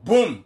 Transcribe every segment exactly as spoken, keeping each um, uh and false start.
Boum.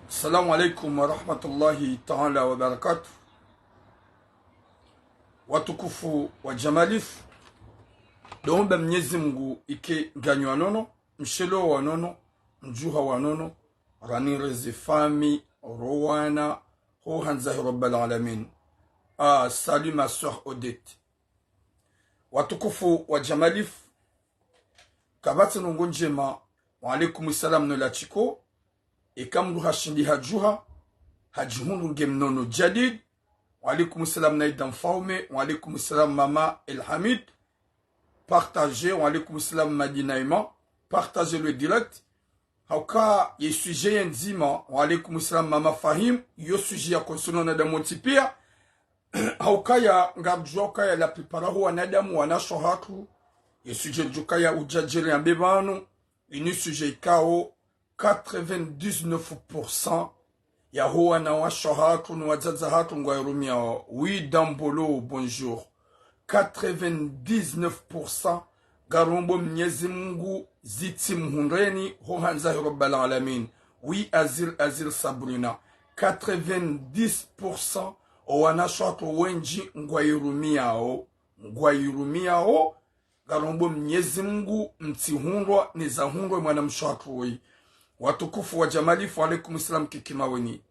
Assalamu alaikum wa rahmatullahi ta'ala wa barakatuh. Watukufu wa Jamalif, ndo omba Mnyezi Mungu ike nganyi wa nono, mshelewa wa nono, mdjuha wa nono, ranireze fami, rowana, ho handza he Rabbal Alamin. Ah, salut ma sœur Odette. Watukufu wa Jamalif, kapvatsi ndrongo ndjema. Wa alaikum salam no latiko. Eka mndru hashindi hadjuha, hadjihundru nge mnono jadid. Wa alaikum salam Naida Mfaume. Wa alaikum salam Mama El Hamid. Partagez. Wa alaikum salam Madina Iman. Partagez le direct. Hauka ye sujet ye ndzima. Wa alaikum salam Mama Fahim. Yo sujet ya concerne wanadamu wontsi pia. Haukaya, ngamdjuwa ukaya la plupart ho wanadamu wanasho hatru, ye sujet djukaya udjadjiri ambe pvanu, ini sujet ikao quatre-vingt-dix-neuf pour cent ya ho wanawasho hatru ni wadzadze hatru ngwayirumiao. Oui, Dambolo, bonjour. Quatre-vingt-dix-neuf pour cent, ngarombo Mnyezi Mungu zitsi mhundreni ho handza he Rabbal Alamin. Oui, Azir, Azir Sabrina. Quatre-vingt-dix pour cent o wanasho hatru wendji ngwayirumiao, ngwayirumiao, ngarombo Mnyezi Mungu mtsihundrwa ni zahundrwa mwanamshe hatru woyi. Watukufu wa Jamalif, wa alaikum salam Kiki Maweni.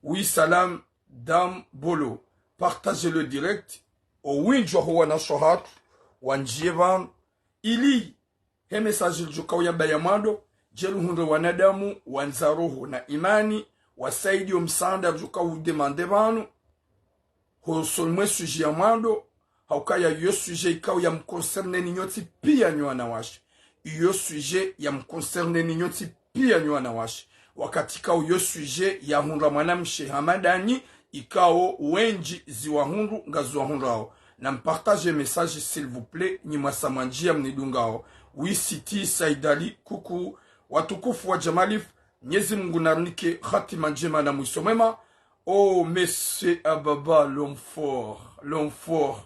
Oui, salam, Dambolo. Partagez le direct. O windji wa ho wanasho hatru, wandjiye pvanu. Ili he message lidjukao yamba ya mwando, dje ruhundre wanadamu wandza roho na imani, wasaidi o msaanda lidjukao udemande pvanu. Ho usoni mwe sujet ya mwando, haukaya yo sujet ikao yamconcerne ni nyontsi pia nyi wanawashe. Iyo sujet yamconcerne ni nyontsi pia nyi wanawashe. Wakati ikao yo sujet yahundra mwanamshe hama ndanyi, ikao wendji ziwahundru ngaziwahundrao. Na mpartage message, s'il vous plaît, nyi mwasa mwandjiya mnidungao. Oui, Siti Said Ali, coucou. Watukufu wa Jamalif, Mnyezi Mungu narinike hatima ndjema na mwiso mwema. Oh, Monsieur Ababa, l'homme fort, l'homme fort,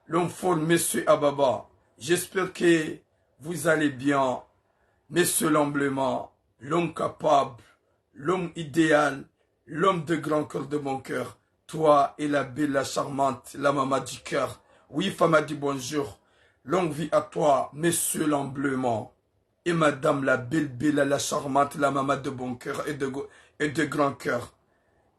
l'homme fort, Monsieur Ababa. J'espère que vous allez bien. Monsieur l'embléma, l'homme capable, l'homme idéal, l'homme de grand cœur, de bon cœur. Toi et la belle, la charmante, la maman du cœur. Oui, Fama dit bonjour. Longue vie à toi, Monsieur l'embléma. Et madame la belle, belle, la charmante, la maman de bon cœur et de, go- et de grand cœur.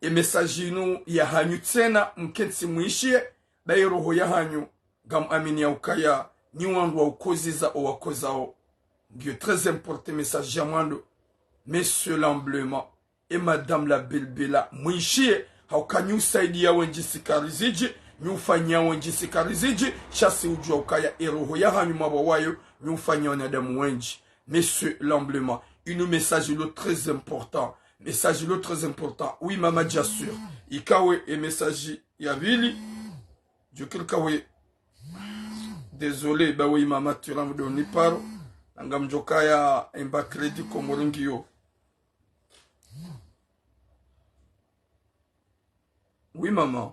E message inu ya hanyu tsena, mkentsi mwishiye, ba ye roho ya hanyu, ngam amini ya ukaya, nyi wandru wa ukoziza o wakozao. Ngiyo très important message ya mwando. Monsieur l'embléma. E madame la belle, belle, mwishiye, hauka nyi usaidiya wendji sikari zidji, nyi ufanyiya wendji sikari zidji, sha si udjuwa ukaya e roho ya hanyu mwapvo wayo, nyi ufanyiya wanadamu wendji. Monsieur l'embléma, inu message lo très important. Message lo très important. Oui, mama, bien sûr. Ikawe e message ya pvili. Djukiri kawe. Désolé, ba oui, mama, tu rentres de nulle part. Nanga mdjokaya emba crédit Comores ngiyo. Oui, maman.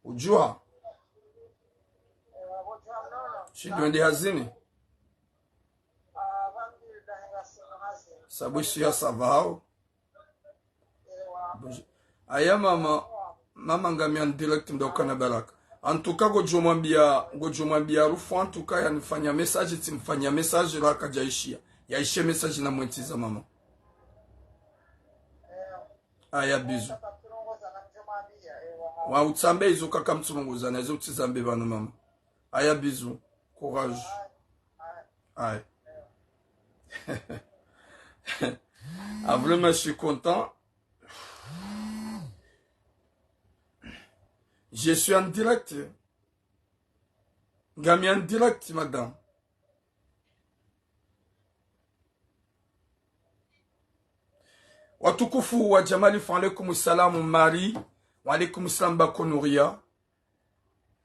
Udjuwa? Shidjwende hazini? Sabu ishi ya savao. Bonjour. Aya mama, mama ngami en direct mdokana baraka. En tout cas, ngodjo mwambia, ngodjo mwambia Rufu, en tout cas, yanifanya message, tsimfanya message, la kadjaishia. Yaishe message na mwentiza mama. Aya, bisous. Wa utsambe izo kaka mtsulongoza, na izo utsizambe pvanu mama. Aya, bisous. Courage. Aya. Ah, vraiment, je suis content. Je suis en direct. Ngami en direct, madame. Watukufu wa Jamalifu, wa alaikum salam Marie. Wa alaikum salam Bakonuria.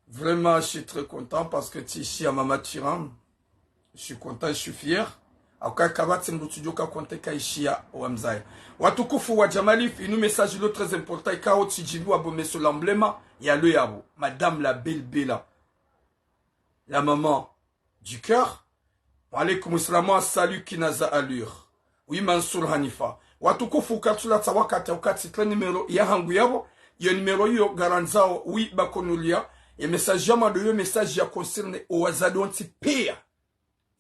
Vraiment, je suis très content parce que tu es ici à Mama Tiram. Je suis content, je suis fier. Akaka batsi mbutu djoka konte ka ishia wa mzaya. Watukufu wa Jamalifu, inu message lo très important, ikao tsidjibiwa bo meso lamblema ya lo yabo. Madame la belle Bella. La maman du cœur. Wa alaikum salam, salut Kinaza Allure. Oui, Mansour Hanifa. Watukufu, katsula tsa wakati, wakati tre numéro ya hangu yabo. Yo numéro yo ngarandzao, oui, Bakonuria. Ye message ya mwando yo message ya concerne o wazade wontsi pia.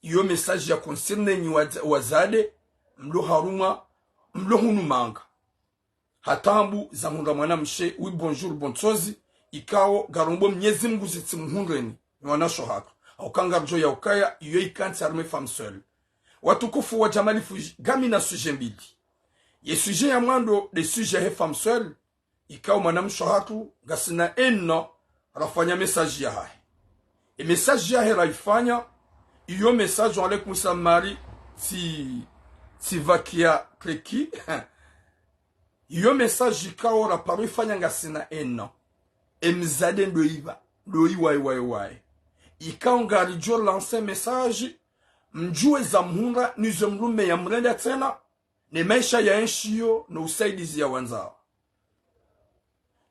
Iyo message ya concerne nyi wa-, wazade, mlo harumwa, mlo hunu manga. Hatambu za hundra mwana mshe, oui bonjour, bonsozi, ikao ngarombo Mnyezi Mngu zitsimuhundreni, nyi wanasho hatru. Hauka ngaridjo ya ukaya, iyo ikantsi harumwa Femme Seule. Watukufu wa Jamalifu, ngami na sujet mbili. Ye sujet ya mwando, nde sujet he Femme Seule, ikao mwanamshe hatru ngasina eno rafanya message yahahe. E message yahe raifanya, iyo message, wa alaikum salam Marie, tsi, tsi vakia kleki. Iyo message ikao raparo ifanya ngasina eno. E mzade ndo iba, ndo iwaye, waye, waye. Ikao ngaridjo lancer message, mdjuwe za muhundra, nizo mrume ya mrenda tsena, ne maesha ya enshiyo, no usaidizi ya wandzao.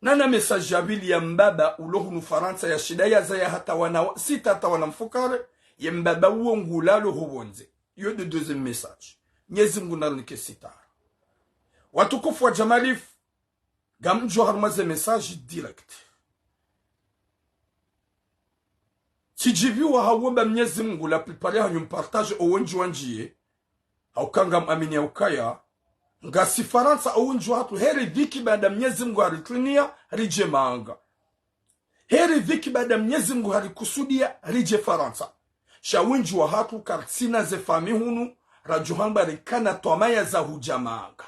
Nana message ya pvili ya mbaba ulo hunu Farantsa ya shinda ya zaya hata wana wa-, sita hata wana mfukare, ye mbaba uwo ngulalo ho pvondze. Iyo nde deuxième message. Mnyezi Mngu narinike sitara. Watukufu wa Jamalifu, ngamdjo harumwa ze message direct. Tsidjibiwa, hauomba Mnyezi Mngu la plupart ya hanyu mpartage o wendji wandjiye, hauka ngamwamini ya ukaya, ngasi Farantsa o wendji wahatru, heri dhiki baada Mnyezi Mngu haritriniya, ridje manga. Heri dhiki baada Mnyezi Mngu harikusudiya, ridje Farantsa. Sha wendji wahatru karitsina ze fami hunu, radjo hamba rikana twamaya za hudja manga.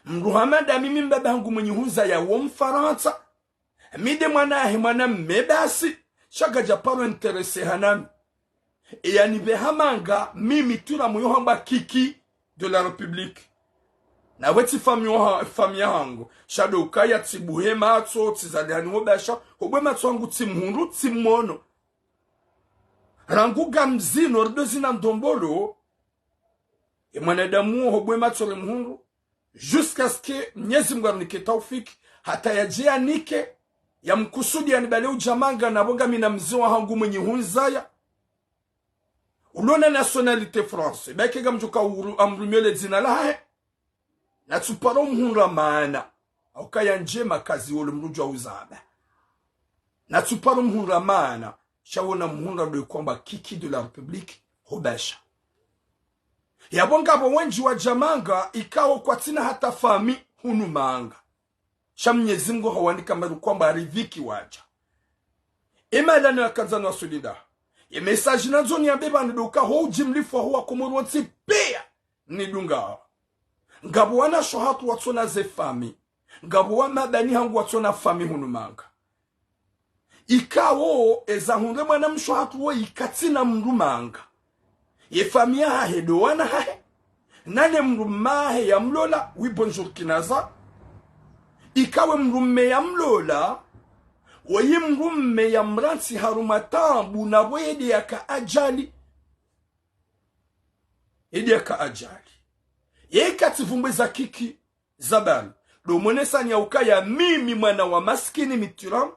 Mdru hama nda mimi mbaba hangu mwenyi hundzaya wo Mfarantsa, mi nde mwana hahe mwana mme basi, sha kadja paro intéressé hanami. E yani pveha manga, mimi tula muyo hamba Kiki de la République. Na wetsi fami wa ha-, fami ya hangu. Sha ndo ukaya tsibuhe matso, tsizalihani ho Basha, hobwe matso hangu tsimuhundru, tsimuono. Rangu ngamzino, rido zina ndombolo, e mwanadamu wo hobwe matso rimuhundru, jusqu'à ce que Mnyezi Mngu arinike taufiki, hata yadje yanike, ya mkusudi yanibale udja manga na pvo ngami na mze wa hangu mwenyi hundzaya. Ulo na nationalité France, baike ngamdjoka uru-, amrumio le dzina lahahe. Natsuparo muhundra maana. Hauka ya ndjema kazi wolo mdru djwa uzamba. Natsuparo muhundra maana, sha wo namuhundra ndo ikwamba Kiki de la République, ho Basha. Yapvo ngapvo wendji wadja manga, ikao kwatsina hata fami hunu manga. Sha Mnyezi Mngu hawanika maru kwamba haridhiki wadja. Imalano ya kandza no wasulida. Ye message nandzo niyambe pvanu ndo uka ho ujimlifu wa huwa Komoro wontsi pia nidungao. Ngapvo wanasho hatru watsona ze fami. Ngapvo wa mabani hangu watsona fami hunu manga. Ikao eza hundre mwanamshe hatru wo ikatsina mdru manga. Ye fami yahahe ndo wana hahe. Nane mdru mme hahe ya mlola, oui bonjour Kinaza. Ikawe mdru mme ya mlola, woyi mdru mme ya mrantsi harumwa tabu na pvo yende yaka ajali. Yende yaka ajali. Ye ikatsi pvumbwe za Kiki, za bali. Ndo monesa nya ukaya mimi mwana wa maskini Mitterrand.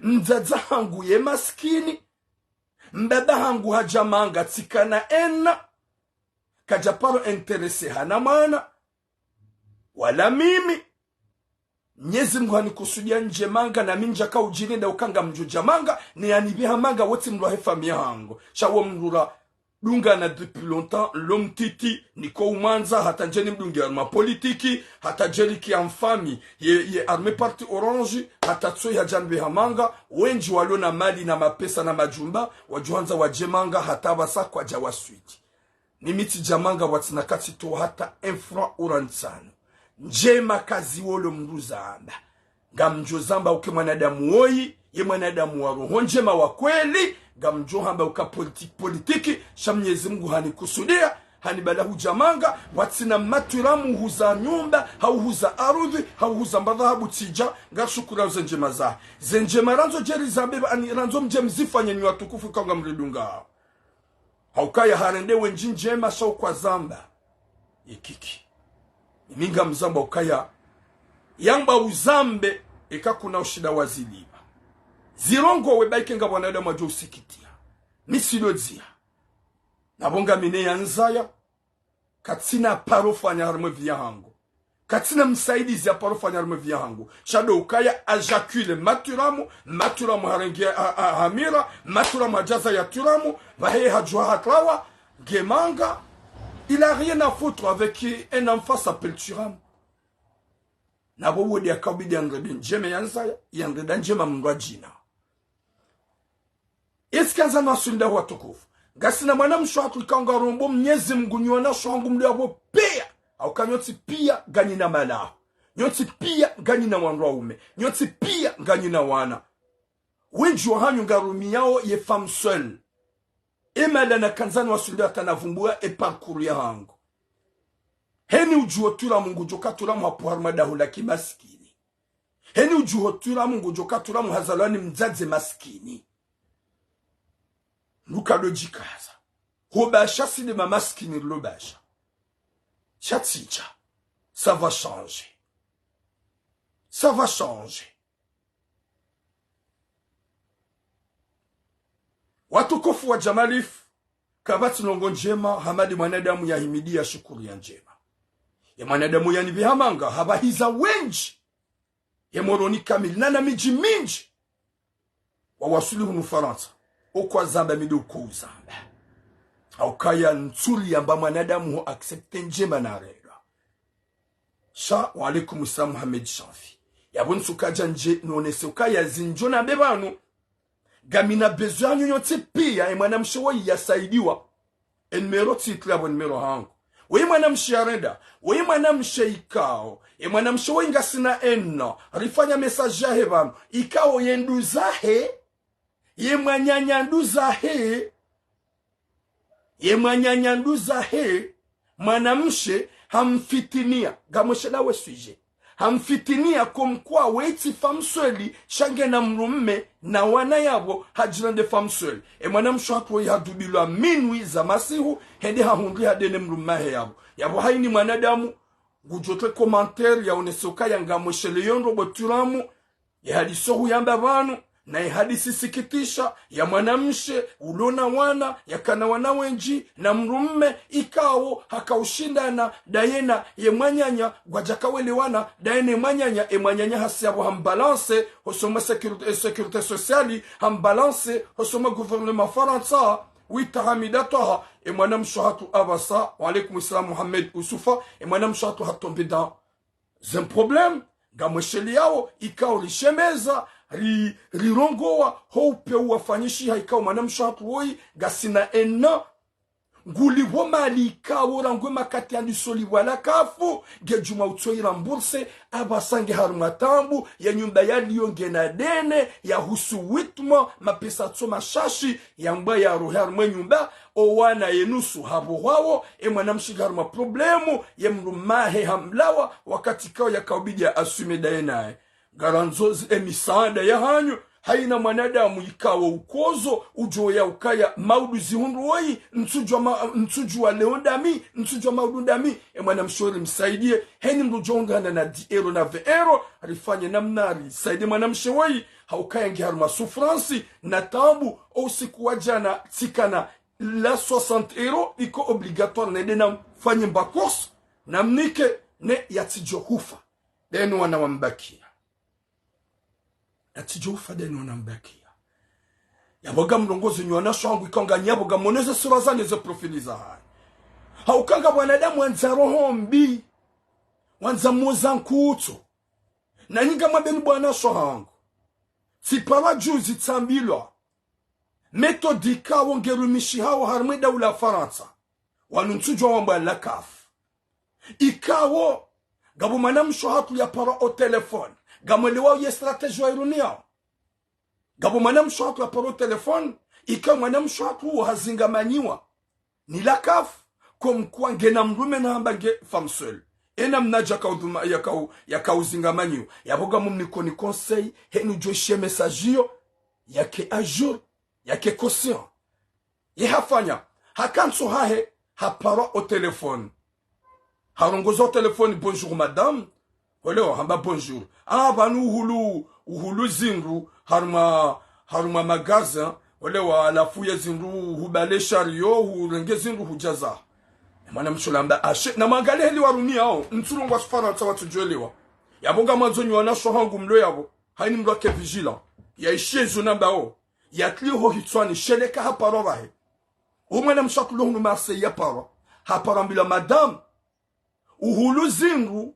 Mdzadze hangu ye maskini. Mbaba hangu hadja manga tsikana ena. Kadja paro intéressé hana mwana. Wala mimi. Mnyezi Mngu hanikusudia ndje manga, na mi ndjaka udjini nda uka ngamdjo dja manga, ne yanipveha manga, wo tsi mndru wahe famiyi yahangu. Sha wo mndru ra dungana depuis longtemps, lo mtiti, niko umwandza, hata ndje nimdunge harumwa politiki, hata djeli ki amfami, ye, ye harumwa parti Orange, hata tsoyi hadja nipveha manga, wendji walo na mali na mapesa na majumba, wadjuhandza wadje manga, hata pvasa kwadja waswidi. Ni mi tsidja manga pvwatsina katsitowa hata un franc ura ntsanu. Ndjema kaziwo lo mndru zamba. Ngamdjo zamba uka ye mwanadamu woyi, ye mwanadamu wa roho ndjema wa kweli, ngamdjo hamba uka politiki, politiki, sha Mnyezi Mngu hanikusudia, hanibala hudja manga, pvwatsina maturamu huza nyumba, hau huza arudhi, hau huza mbadha habu tsidja, ngashukuru ze ndjema zahe. Ze ndjema randzo djeri zambe pvani, randzo mdje mzifanye nyi watukufu ka ngamridungao. Haukaya harende wendji ndjema sha ukwa zamba. Ikiki. Ni mi ngamzamba ukaya. Yamba uzambe, eka kuna ushinda wazilipva. Zirongowe ba ike nga wanadamu wadjo usikitia. Mi tsi lo dzia. Na pvo ngami ne yandzaya. Katsina paro fanya harumwa evi yahangu. Katsina msaidizi ya paro fanya harumwa evi yahangu. Sha ndo ukaya ajakule maturamu, maturamu harenge ha, ha, hamira, maturamu hadjaza ya turamu, pvahe hadjuha hatrawa, nge manga, il a rien à foutre avec un enfant s'appelle Thuram. Na pvo wodi yakabidi yanrebe ndjema yandzaya, yanreda ndjema mndru wa djina. Esi kandzani waswili ndahu watukufu. Ngasina mwanamshe hatru ikao ngarombo Mnyezi Mngu nyi wanashe hangu mlio apvo piya. Hauka nyontsi piya nganyina malaho. Nyontsi piya nganyina wandru waume. Nyontsi piya nganyina wana. Wendji wahanyu ngarumiyao ye femme seule. Emala na kandzani waswili hata navumbuwa e parcours yahangu. Heni udjuwo turamu ngudjo ka turamu hapvo harumwa daho la kimasikini. Heni udjuwo turamu ngudjo ka turamu hazalwa ni mdzadze masikini. Luka ndo djikaza. Ho basha sinde ma masikini rilo basha. Sha tsidja. Ça va changer. Ça va changer. Watukufu wa Jamalifu, kapvatsi ndrongo ndjema hama nde mwanadamu yahimidi yashukuru ya ndjema. Ye mwanadamu yanipveha manga, hapvahiza wendji. Ye Moroni kamili, na na midji mindji. Wawaswili hunu Farantsa. Okwa zamba mi ndo uko uzamba. Haukaya ntsuri yamba mwanadamu ho accepter ndjema na rerwa. Sha, wa alaikum salam Mohamed Shanfi. Yapvo ntsukadja ndje nonese ukaya zindjo nambe pvanu. Ngamina besoin yanyu nyontsi piya, e mwanamshe woyi yasaidiwa. E numéro tsi tula pvo numéro hangu. Woyi mwanamshe yarenda, woyi mwanamshe ikao, e mwanamshe woyi ngasina eno, rifanya message yahe pvanu, ikao ye nduzahe, ye mwananya nduzahe, ye mwananya nduzahe, mwanamshe hamfitiniya, ngamweshela we sujet. Hamfitiniya comme quoi we tsi femme seule, sha ngena mdrume, na wana yapvo, hadjirende femme seule. E mwanamshe hatru woyi hadubilwa minuit za masihu, hende hahundri hadene mdrume wahe yapvo. Yapvo hayini mwanadamu, ngudjo tre commentaire yaonese ukaya ngamweshele yo ndrongo turamu, ye hadisi ohuyamba pvanu, na ye hadisi sikitisha, ya mwanamshe, ulo na wana, yakana wana wendji, na mdrume, ikao, hakaushindana, ndaye na ye mwananya, ngwadjakawelewana, ndaye ne mwananya, e mwananya hasi yapvo hambalanse, hosoni mwa sécurité, e sécurité sociale, hambalanse, hosoni mwa gouvernement Farantsa, wita Hamida Twaha, e mwanamshe hatru apvasa, wa alaikum salam Mohamed Usufa, e mwanamshe hatru hatombe dans un problème, ngamwesheleyao, ikao rishemeza, ri, rirongowa, ho upvewu wafanyishiha, ikao mwanamshe hatru woyi, ngasina ena, ngulipvo mali ikao rangu e makati yandiso lipvwa la kafu, nge djuma utso i rembourser, apvasa nge harumwa taabu, ya nyumba yaliyo ngena dene, yahusu huit mois, mapesa tso mashashi, yambwa yarohe harumwa e nyumba, owana ye nusu hapvo hwawo, e mwanamshe nge harumwa problème, ye mdrume wahe hamlawa, wakati ikao yakaubidi ya assumer ndaye naye. Ngarandzo zi, e misaada yahanyu, hayina mwanadamu ikao ukozo, udjo ya ukaya maudu zihundru woyi, ntsudjuwa ma, ntsudjuwa leo ndami, ntsudjuwa maudu ndami, e mwanamshe woyi rimsaidiye, heni mdru djo ungana na dix euros na vingt euros, rifanye namna risaidie mwanamshe woyi, haukaya nge harumwa souffrance, na taabu, o usiku wa djana, tsikana la soixante euros, iko obligatoire nende namfanye mba course, namnike, ne yatsidjo hufa. Ndeni wana wambakiya. atsidjo ufa de nona mbakia. Yapvo ngamrongozo nyi wanashe hangu ikao nganyi yapvo ngamoneze sura zanyu ze profili zahanyu. Hauka ngapvo wanadamu wandza roho mbi, wandza moza nkutso. Na nyi ngamwambeni bo wanashe hangu. Tsipara juzi tsambilwa méthode ikao ngerumishihao harimwa e daula Farantsa. Wanu ntsudjuwa wambwa la CAF. Ikao, ngapvo mwanamshe hatru yaparwa o telefoni. Ngamwelewao ye stratégie wairumiyao. Ngapvo mwanamshe hatru yaparwa o telefoni, ikao mwanamshe hatru uwo hazingamanyiwa ni la CAF, comme quoi ngena mdrume na hamba nge femme seule. Ena mnadja kaudhuma, yakau, yakauzingamanyiwa. Yapvo ngamumnikoni conseil, henu djoshe message iyo, yake à jour, yake conscient. Ye hafanya, hakantsi hahe, haparwa o telefoni. Harongoza o telefoni, bonjour madame. Welewa, hamba bonjour. Ah, pvanu uhulu, uhulu zindru, harumwa, harumwa magasin. Welewa, halafu ye zindru, hubale shariyo, hurenge zindru, hudjaza. E mwanamshe ola hamba, ashe, na mwangalie heli warumiyao, ntsurongoa Shifarantsa watsudjwelewa. Yapvo ngamwandzo nyi wanashe hangu mlo yapvo, haini mlo ake vigilant. Yaishiye zo nambao. Yatiliho hitswani, sheleka haparwa pvahe. O mwanamshe hatru lo hunu Marseille yaparwa. Haparwa ambilwa madame. Uhulu zindru,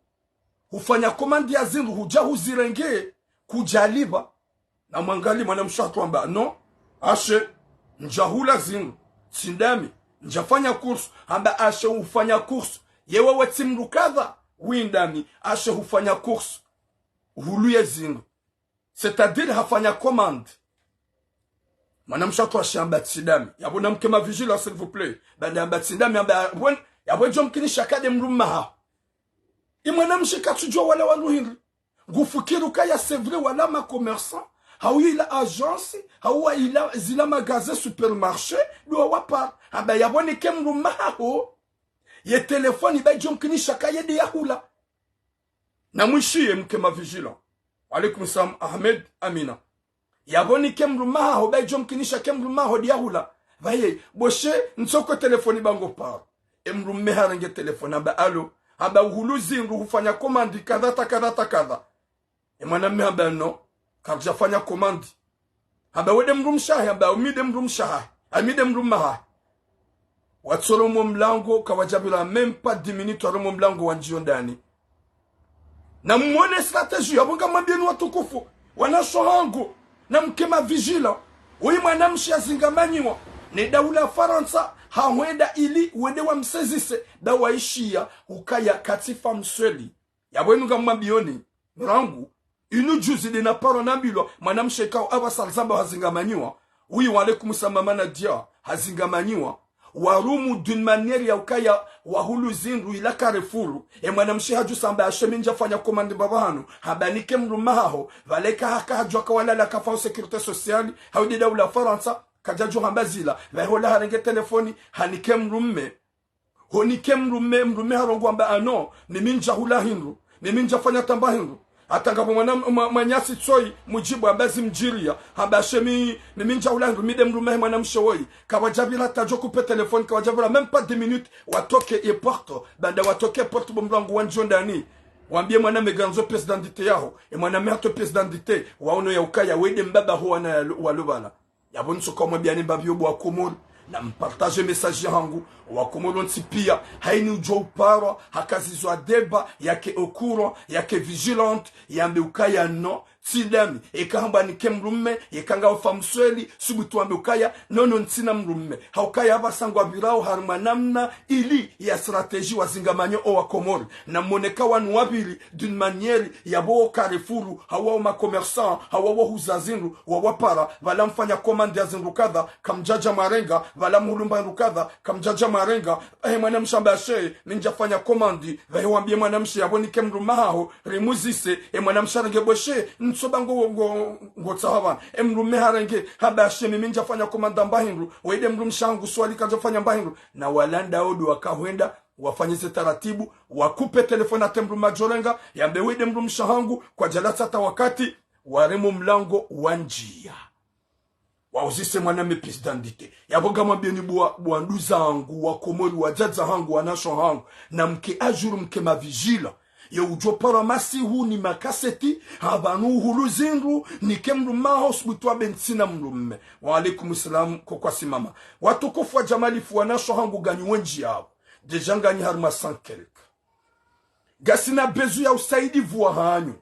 hufanya commande ya zindru, hudja huzirenge, kudjalipva. Na mwangalie mwanamshe hatru hamba, non, ashe, ndjahula zindru, tsi ndami, ndjafanya course, hamba ashe ufanya course, ye wewe tsi mdru kadha, wi ndami, ashe hufanya course, uhulu ye zindru. C'est-à-dire hafanya commande. Mwanamshe hatru ashe hamba tsi ndami. Yapvo namke ma vigilant, s'il vous plaît. Baanda hamba tsi ndami, hamba, yapvo, yapvo djomkinisha ka nde mdrume haho. E mwanamshe katsudjuwa wala wandru hindri. Ngufikiri ukaya c'est vrai wala ma commerçant, hau ila agence, hau ila zila magasin supermarché, ndo wapara. Hamba yapvo nike mdrume haho. Ye telefoni ba djomkinisha ka ye nde yahula. Namwishiye mke ma vigilant. Wa alaikum salam, Ahmed Amina. Yapvo nike mdrume haho, ba djomkinisha ke mdrume haho nde yahula. Pvaye, boshe, ntsoko telefoni ba ngo paro. E mdrume harenge telefoni, hamba allô. Hamba uhulu zindru hufanya commande kadha ta kadha ta kadha. E mwanamme hamba non. Karidjafanya commande. Hamba we nde mdrumshe wahahe, hamba mi nde mdrumshe wahahe. Ami nde mdrume wahahe. Watsi romo mlango, kawadjapvira même pas dix minutes, waromo mlango wandjiyo ndani. Na mwone stratégie, yapvo ngamwambiyeni watukufu, wanashe wahangu, namke ma vigilant. Oyi mwanamshe yazingamanyiwa ne daula Farantsa, hahwenda ili wende wamsezise, nda waishiya ukaya katsi femme seule. Yapvo inu ngamwambiyoni, rangu inu juzi nde naparwa nambilwa, mwanamshe kao apvasa alizamba hazingamanyiwa. Oui, wa alaikum salam Mama Nadia, hazingamanyiwa. Warumu d'une manière ya ukaya wahulu zindru ila Carrefour. E mwanamshe hadjusa hamba ashe mi ndjafanya commande mbapvi hanu. Hamba nike mdrume wahaho, pvale ka haka hadjuwa ka walala kafa o sécurité sociale, hau nde daula Farantsa, kadjadjo hamba zila. Pvahe ola harenge telefoni, hanike mdrume. Honike mdrume, mdrume harongoa hamba ah non, mimi ndjahula hindru, mimi ndjafanya tamba hindru. Hata ngapvo mwana, mwa-, mwananyasi tsoyi, mudjibu hamba zimdjiriya, hamba ashe mi, mimi ndjahula hindru, mi nde mdrume wahe mwanamshe woyi. Kawadjapvira tadjo kupe telefoni, kawadjapvira même pas dix minutes, watoke ye porte, baanda watoke porte bo mlango wandjiyo ndani. Wambiye mwanamme gandzo pièce d'identité yaho, e mwanamme hatowa pièce d'identité, waono ya ukaya we nde mbaba ho wana ya lo-, walo pvala. Yapvo nitsoka mwambiyani mbapvi yo bo Wakomori, nampartage message yahangu, Wakomori wontsi piya, haini udjo uparwa, haka zizwa débat, yake au courant, yake vigilante, yambe ukaya non, tsi ndami, eka hamba nike mdrume, eka ngawe femme seule, subutu wambe ukaya, non non ntsina mdrume, ha ukaya apvasa ngwapvirao harimwa namna ili ya stratégie wazingamanyo o Wakomori, na mwone ka wanu wapviri, d'une manière, yapvo o Carrefour, hau o ma commerçant, hau wahuza zindru, wawapara, pvala mfanya commande ya zindru kadha, kamdjadja mwarenga, pvala mhulumba hindru kadha, kamdjadja mwarenga, pvahe mwanamshe hamba ashe, mi ndjafanya commande, pvahe wambiye mwanamshe yapvo nike mdrume wahaho, rimuzise, e mwanamshe harenge boshe, ntsoba ngo, ngo, ngotsaha pvanu. E mdrume harenge, hamba ashe, mimi ndjafanya commande mbahindru, we nde mdrumshe wahangu swali kadjafanya mbahindru, na wala ndawo ndo wakahwenda, wafanye ze taratibu, wakupe telefoni hata e mdrume adjorenga, yambe we nde mdrumshe wahangu, kwadjalatsa hata wakati, waremo mlango wandjiya. Wauzise mwanamme pièce d'identité. Yapvo ngamwambiyeni bo wa-, bo wanduzangu, Wakomori, wadzadze wahangu, wanashe wahangu, namke à jour, mke ma vigilant. Ye udjo parwa masihu ni makaseti, hapvanu uhulu zindru, nike mdrumme haho subutu wambe ntsina mdrumme. Wa alaikum salam, ko kwasimama. Watukufu wa Jamalifu, wanashe wahangu, nganyi wendji yapvo. Déjà nganyi harumwa cent quelque. Ngasina besoin ya usaidivu wahanyu.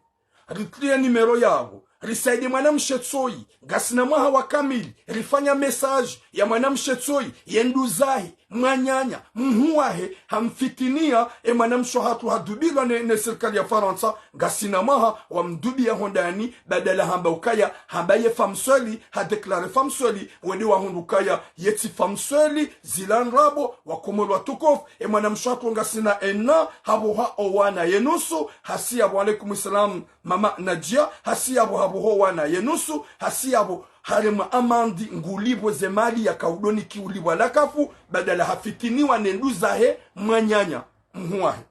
Ritrie numéro yapvo. Risaidie mwanamshe tsoyi. Ngasina mwaha wa kamili. Rifanya message ya mwanamshe tsoyi. Ye nduzahe, mwananya, mhuu wahe, hamfitinia, e mwanamshe hatru hadubilwa ne, ne sirikali ya Farantsa, ngasina mwaha, wamdubia hondani, badala hamba ukaya, hamba ye femme seule, ha déclaré femme seule, wende wahundru ukaya, ye tsi femme seule, zila ndrabo, wakomori watukufu, e mwanamshe hatru ngasina ena, hapvo ha owana ye nusu, hasi yapvo, alaikum salam, mama Nadia, hasi yapvo hapvo ho wana ye nusu, hasi yapvo haremwa amande ngulipvo ze mali yaka udoniki ulipvwa la kafu, badala hafitiniwa ne nduzahe mwananya mhuu wahe.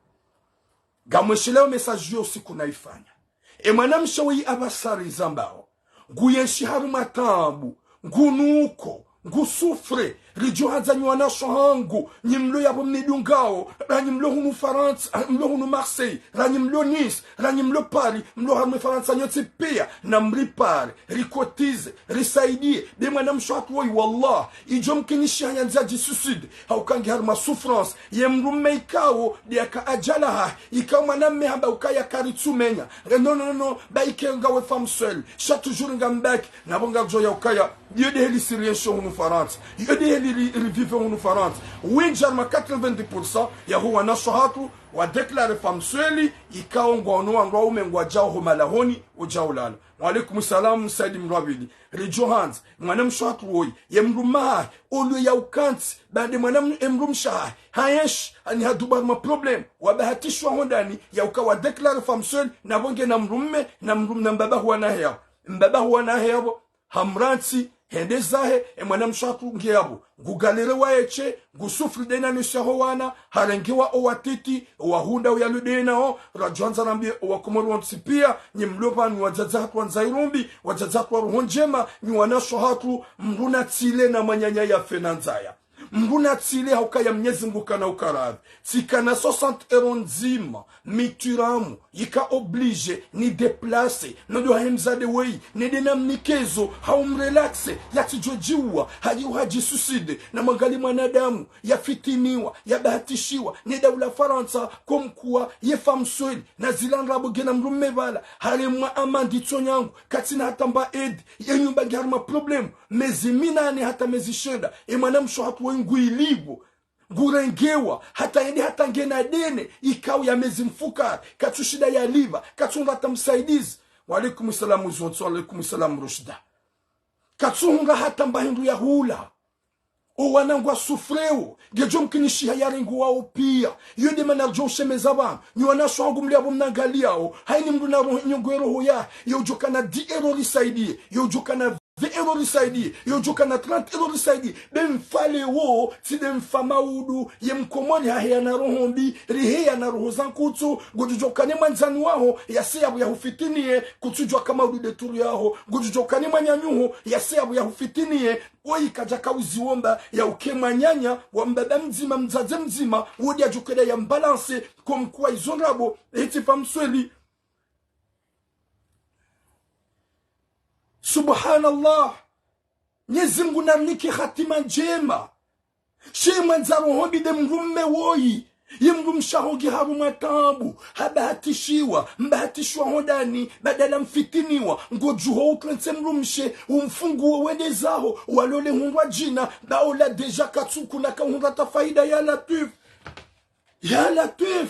Ngamwesheleo message yo usiku naifanya. E mwanamshe weyi apvasa rizambao. Nguyenshi harumwa taabu, ngunuko, ngusouffre, ridjo handza nyi wanashe wahangu, nyi mlo yapvo mnidungao, ra nyi mlo hunu Farantsa, mlo hunu Marseille, ra nyi mlo Nice, ra nyi mlo Paris, mlo harumwa Farantsa nyontsi pia, namripare, ricotize, risaidie, be mwanamshe hatru woyi, wallah, idjo mkinishiha yandze yadjisuicide, hauka nge harumwa souffrance, ye mdrumme ikao, de yaka ajala hahe, ikao mwanamme hamba ukaya karitsumenya, eh, non, non, non, ba ike ngawe femme seule, sha toujours ngambaki, napvo ngadjo ya ukaya, iyo de heli siriensho hunu Farantsa. Iyo de heli ri, rivive hunu Farantsa. Wendji harumwa quatre-vingt-dix pour cent yaho wanashe hatru, wa déclaré femme seule, ikao ngwao no wandru waume ngwadjao ho malahoni, udjao lala. Wa alaikum salam, Saidi Mrwabili. Ridjo handza, mwanamshe hatru woyi, ye mdrumme hahe, olwe ya ukantsi, bande mwana m-, e mdrumshe hahe, hayenshi, ani hadubu harumwa problème, wabahatishwa hondani, ya uka wa déclaré femme seule, napvo nge na mdrumme, na mdrumme, na mbaba hu wana hahe yapvo. Mbaba hu wana hahe yapvo, hamrantsi, hende zahe, e mwanamshe hatru nge yapvo. Ngu galère waeshe, ngusouffre de na nusu yaho wana, harengewa owatiti, owahundra uyaludena o, radjo handza rambie, owakomori wontsi pia, nyi mlo pvanu wadzadze hatru wandza irumbi, wadzadze hatru wa roho ndjema, nyi wanashe hatru, mdru natsile na mwananya yafe na ndzaya. Mdru natsile hauka ya Mnyezi Mngu kana ukaradhi. Tsikana soixante euros ndzima, mituramu, yika obligé, ni déplacé, no ndo hahe mdzadze weyi, nende namnike zo, haumrelaxé, yatsidjo djiua, haji uhadjisuicide, na mwangalie mwanadamu, yafitiniwa, yabahatishiwa, ne daula Farantsa, comme quoi, ye femme seule, na zila ndrabo nge na mdrumme pvala, haremwa amande tso nyangu, katsina hata mba aide, ye nyumba nge harumwa problème, mezi minane hata mezi shenda, e mwanamshe hatru woyi ngu ilipvo, ngurengewa, hata yende hata ngena dene, ikao ya mezi mfukare, katsushinda yalipva, katsuhundra hata msaidizi. Wa alaikum salam Zontso, wa alaikum salam Rushda. Katsuhundra hata mba hindru ya hula. Owana ngwa souffreo, ngedjo mkinishiha yarenguwao pia. Iyo de mana ridjo ushemeza pvanu. Nyi wanashe wahangu mli yapvo mnangaliao. Haini mdru na roho, nyongo ye roho yahe. Ye udjo kana dix euros risaidie. Ye udjo kana vingt euros risaidie, yo djo kana trente euros risaidie. Be mfa leo, tsi de mfa maudu, ye mkomori haheya na roho mbi, riheya na roho za nkutsu, ngodjo djo kane mwandzani waho, yase yapvo yahufitinie, kutsudjwa ka maudu de turu yaho, ngodjo djo kane mwananyaho, yase yapvo yahufitinie, woyi kadja kauziwomba, ya uke mwananya, wa mbaba mdzima, mdzadze mdzima, wodi adjo keda ya mbalanse, comme quoi izo ndrabo, eti fa msweli. Subhanallah. Mnyezi Mngu namnike hatima ndjema. She mwandza roho mbi de mdrume woyi. Ye mdrumshe waho nge harumwa taabu. Habahatishiwa. Mbahatishwa hondani. Badala mfitiniwa. Ngodjuho utrentse mdrumshe. Umfunguwe wende zaho. Walole hundrwa djina. Ba ola déjà katsu kuna kahundra ta faida ya Latwif. Ya Latwif.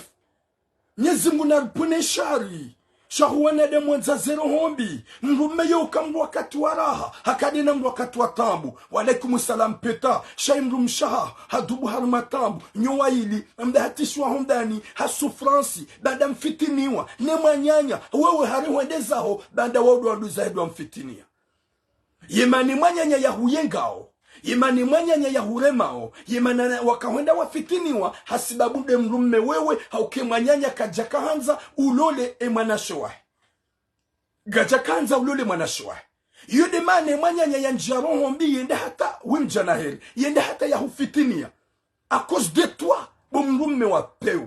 Mnyezi Mngu naripvune shari. Sha hu wanadamu wandza ze roho mbi. Mdrume yo uka mdru wakati wa raha. Hakade na mdru wakati wa taabu. Wa alaikum salam peta. Sha ye mdrumshe waho. Hadubu harumwa taabu. Nyo wayili. Mbahatishwa hondani. Ha souffrance. Baada mfitiniwa. Ne mwananya. Wewe hari hwende zaho. Baada waudu wandru zahe ndo wamfitinia. Ye mana mwananya yahuyengao, ye mana mwananya yahuremao, ye mana wakahwenda wafitiniwa, hasibabu de mdrume wewe, hauke mwananya kadja kahandza ulole e mwanashe wahe. Kadja kahandza ulole mwanashe wahe. Iyo de mana mwananya yandjia roho mbi yende hata wimdjana heri, yende hata yahufitinia. À cause de toi, bo mdrume wa peu.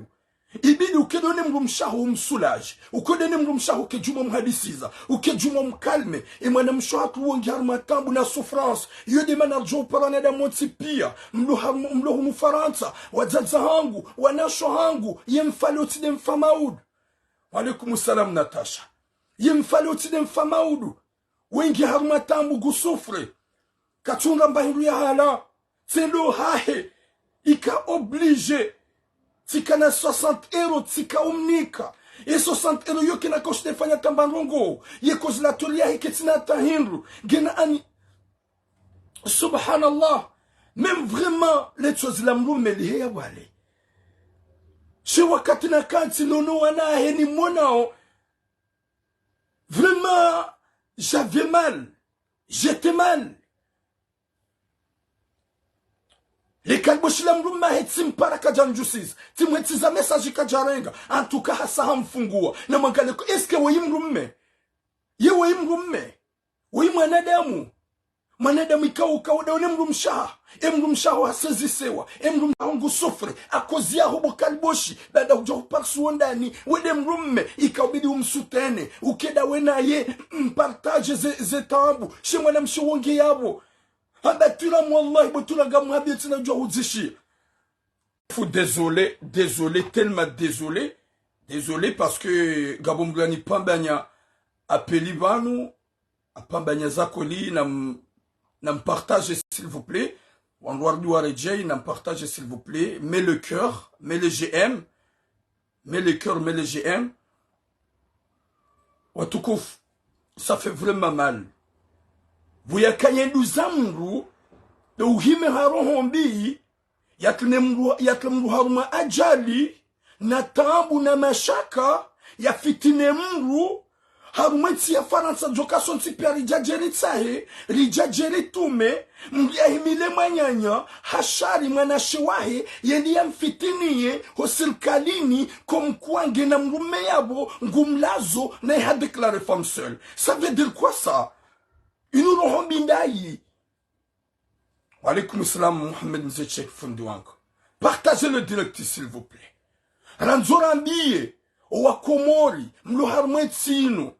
Ibidi uke ndo ne mdrumshe waho umsoulager, uke ndo ne mdrumshe waho uke djumwa umhadisiza, uke djumwa umcalmer. E mwanamshe wahatru wo nge harumwa taabu na souffrance. Iyo nde mana ridjo upara wanadamu wontsi pia, mlo harumwa, mlo hunu Farantsa, wadzadze wahangu, wanashe wahangu, ye mfa leo tsi nde mfa maudu. Wa alaikum salam, Natasha. Ye mfa leo tsi nde mfa maudu. Wo nge harumwa taabu, ngu souffrir. Katsuna mba hindru ya hula. Tsi ndo hahe ika obligé. Tsikana soixante euros, tsika umnika. E soixante euros yo kena koshte fanya tamba ndrongo. Ye kozi la toli yahe ketsina hata hindru. Ngena ani. Subhanallah. Même vraiment, le tsozi la mdrume liheya pvale. She wakati nakantsi nono wana wahe nimonao. Vraiment, j'avais mal. J'étais mal. Le kaliboshi la mdrume wahe tsimpara, kadjandjusiza. Tsimwetsiza message, kadjarenga. En tout cas, hasa hamfunguwa. Na mwangalie ko, est-ce que woyi mdrume? Ye woyi mdrume? Woyi mwanadamu? Mwanadamu ikao uka uda wo ne mdrumshe waho. E mdrumshe waho hasezisewa. E mdrumshe waho ngu souffrir. Akozi yaho bo kaliboshi. Baada hudja huparisi wo ndani. We nde mdrume. Ika ubidi umsoutenir. Uke ndawe naye. Mpartager ze, ze taabu. She mwanamshe wo nge yapvo. Hamba Twiramu, wallahi, bo Twiramu, ngamwambiyo tsina djwa hudzishiya. Fou, désolé, désolé, tellement désolé. Désolé parce que ngapvo mdru yanipvambanya apeli pvanu, apvambanya zakweli, nam, nampartager, s'il vous plaît. Wandru warudi waredjei, nampartager, s'il vous plaît. Mets le cœur, mets le j'aime. Mets le cœur, mets le j'aime. Watukufu, ça fait vraiment mal. Pvo yakaya nduza mdru, ndo uhime ha roho mbi, yatrile mdru, yatrile mdru harumwa ajali, na taabu na mashaka, yafitine mdru, harumwa entsi ya Farantsa, djoka sontsi pia ridja dje ritsahe, ridja dje ritume, mdru yahimile mwananya, hashari mwanashe wahe, yende yamfitiniye, ho sirkalini, comme quoi ngena mdrume yapvo, ngumlazo, naye ha déclarer femme seule. Ça veut dire quoi ça? Inu roho mbi ndayi? Wa alaikum salam, Mohamed Mze Cheikh, fundi wangu. Partagez le direct, s'il vous plaît. Randzo rambiye, owa Komori, mlo harumwa entsi inu.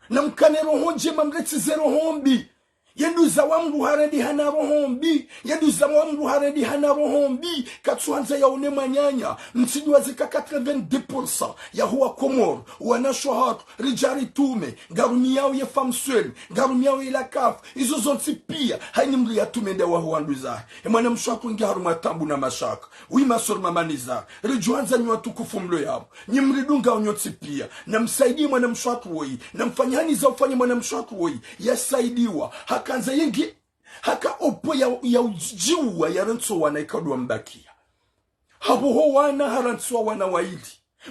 Namkane roho ndjema, mretse ze roho mbi. Ye nduza wa mdru harendeha na roho mbi. Ye nduza wa mdru harendeha na roho mbi. Katsuhandza yaone mwananya. Mtsidjuwa zika quatre-vingt-dix pour cent yaho wa Komori, wanashe wahatru, ridja ritume, ngarumiyao ye femme seule, ngarumiyao ye la CAF, izo zontsi pia, hayini mdru yatume nda waho wandru zahe. E mwanamshe wahatru nge harumwa taabu na mashaka. Oui, ma sœur, maman Nizar, ridjuhandza nyi watukufu mlo yapvo, nyi mridungao nyontsi pia, namsaidiye mwanamshe wahatru woyi, namfanye hayini za ufanye mwanamshe wahatru woyi yasaidiwa, hakandza yengi, haka oppo ya, ya udjiuwa, yarantsi wana ikao ndo wambakiya. Hapvo ho wana harantsiwa wana wayili.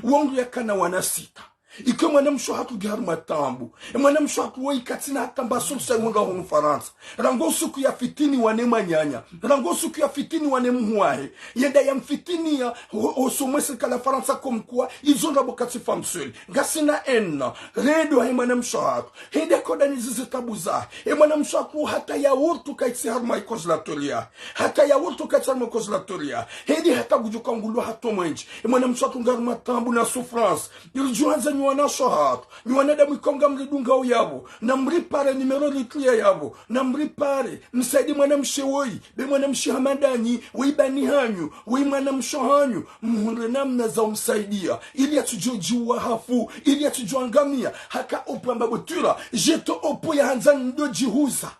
Wo mdru yakana wana sita. Ike mwanamshe wahatru nge harumwa taabu. E mwanamshe wahatru woyi katsina hata mba solution iwonga hunu Farantsa. Rangu usiku yafitiniwa ne mwananya. Rangu usiku yafitiniwa ne mhu wahe. Yenda yamfitiniya ho, ho somwese kala Farantsa comme quoi izo ndrabo katsi femme seule. Ngasina ena. Redo hayi mwanamshe wahatru. Hende koda ni zize taabu zahe. E mwanamshe wahatru hata yaourt kayitsi harumwa i congélateur yahe. Hata yaourt kayitsi harumwa i congélateur yahe. Hende hata ngudjo ka ngulwa hata mwenje. E mwanamshe wahatru nge harumwa taabu na souffrance. Ridjuhandza nyi wanashe wahatru, nyi wanadamu ikao ngamridungao yapvo, namripare numéro ritriya yapvo, namripare, msaidiye mwanamshe woyi, be mwanamshe hama ndanyi, woyi bani hanyu, woyi mwanamshe hanyu, mhundre namna za umsaidiya, ili yatsudjo djiuwa hafu, ili yatsudjo angamiya, haka oppo amba bo Twira, jeto oppo yahandza ndo djihuza.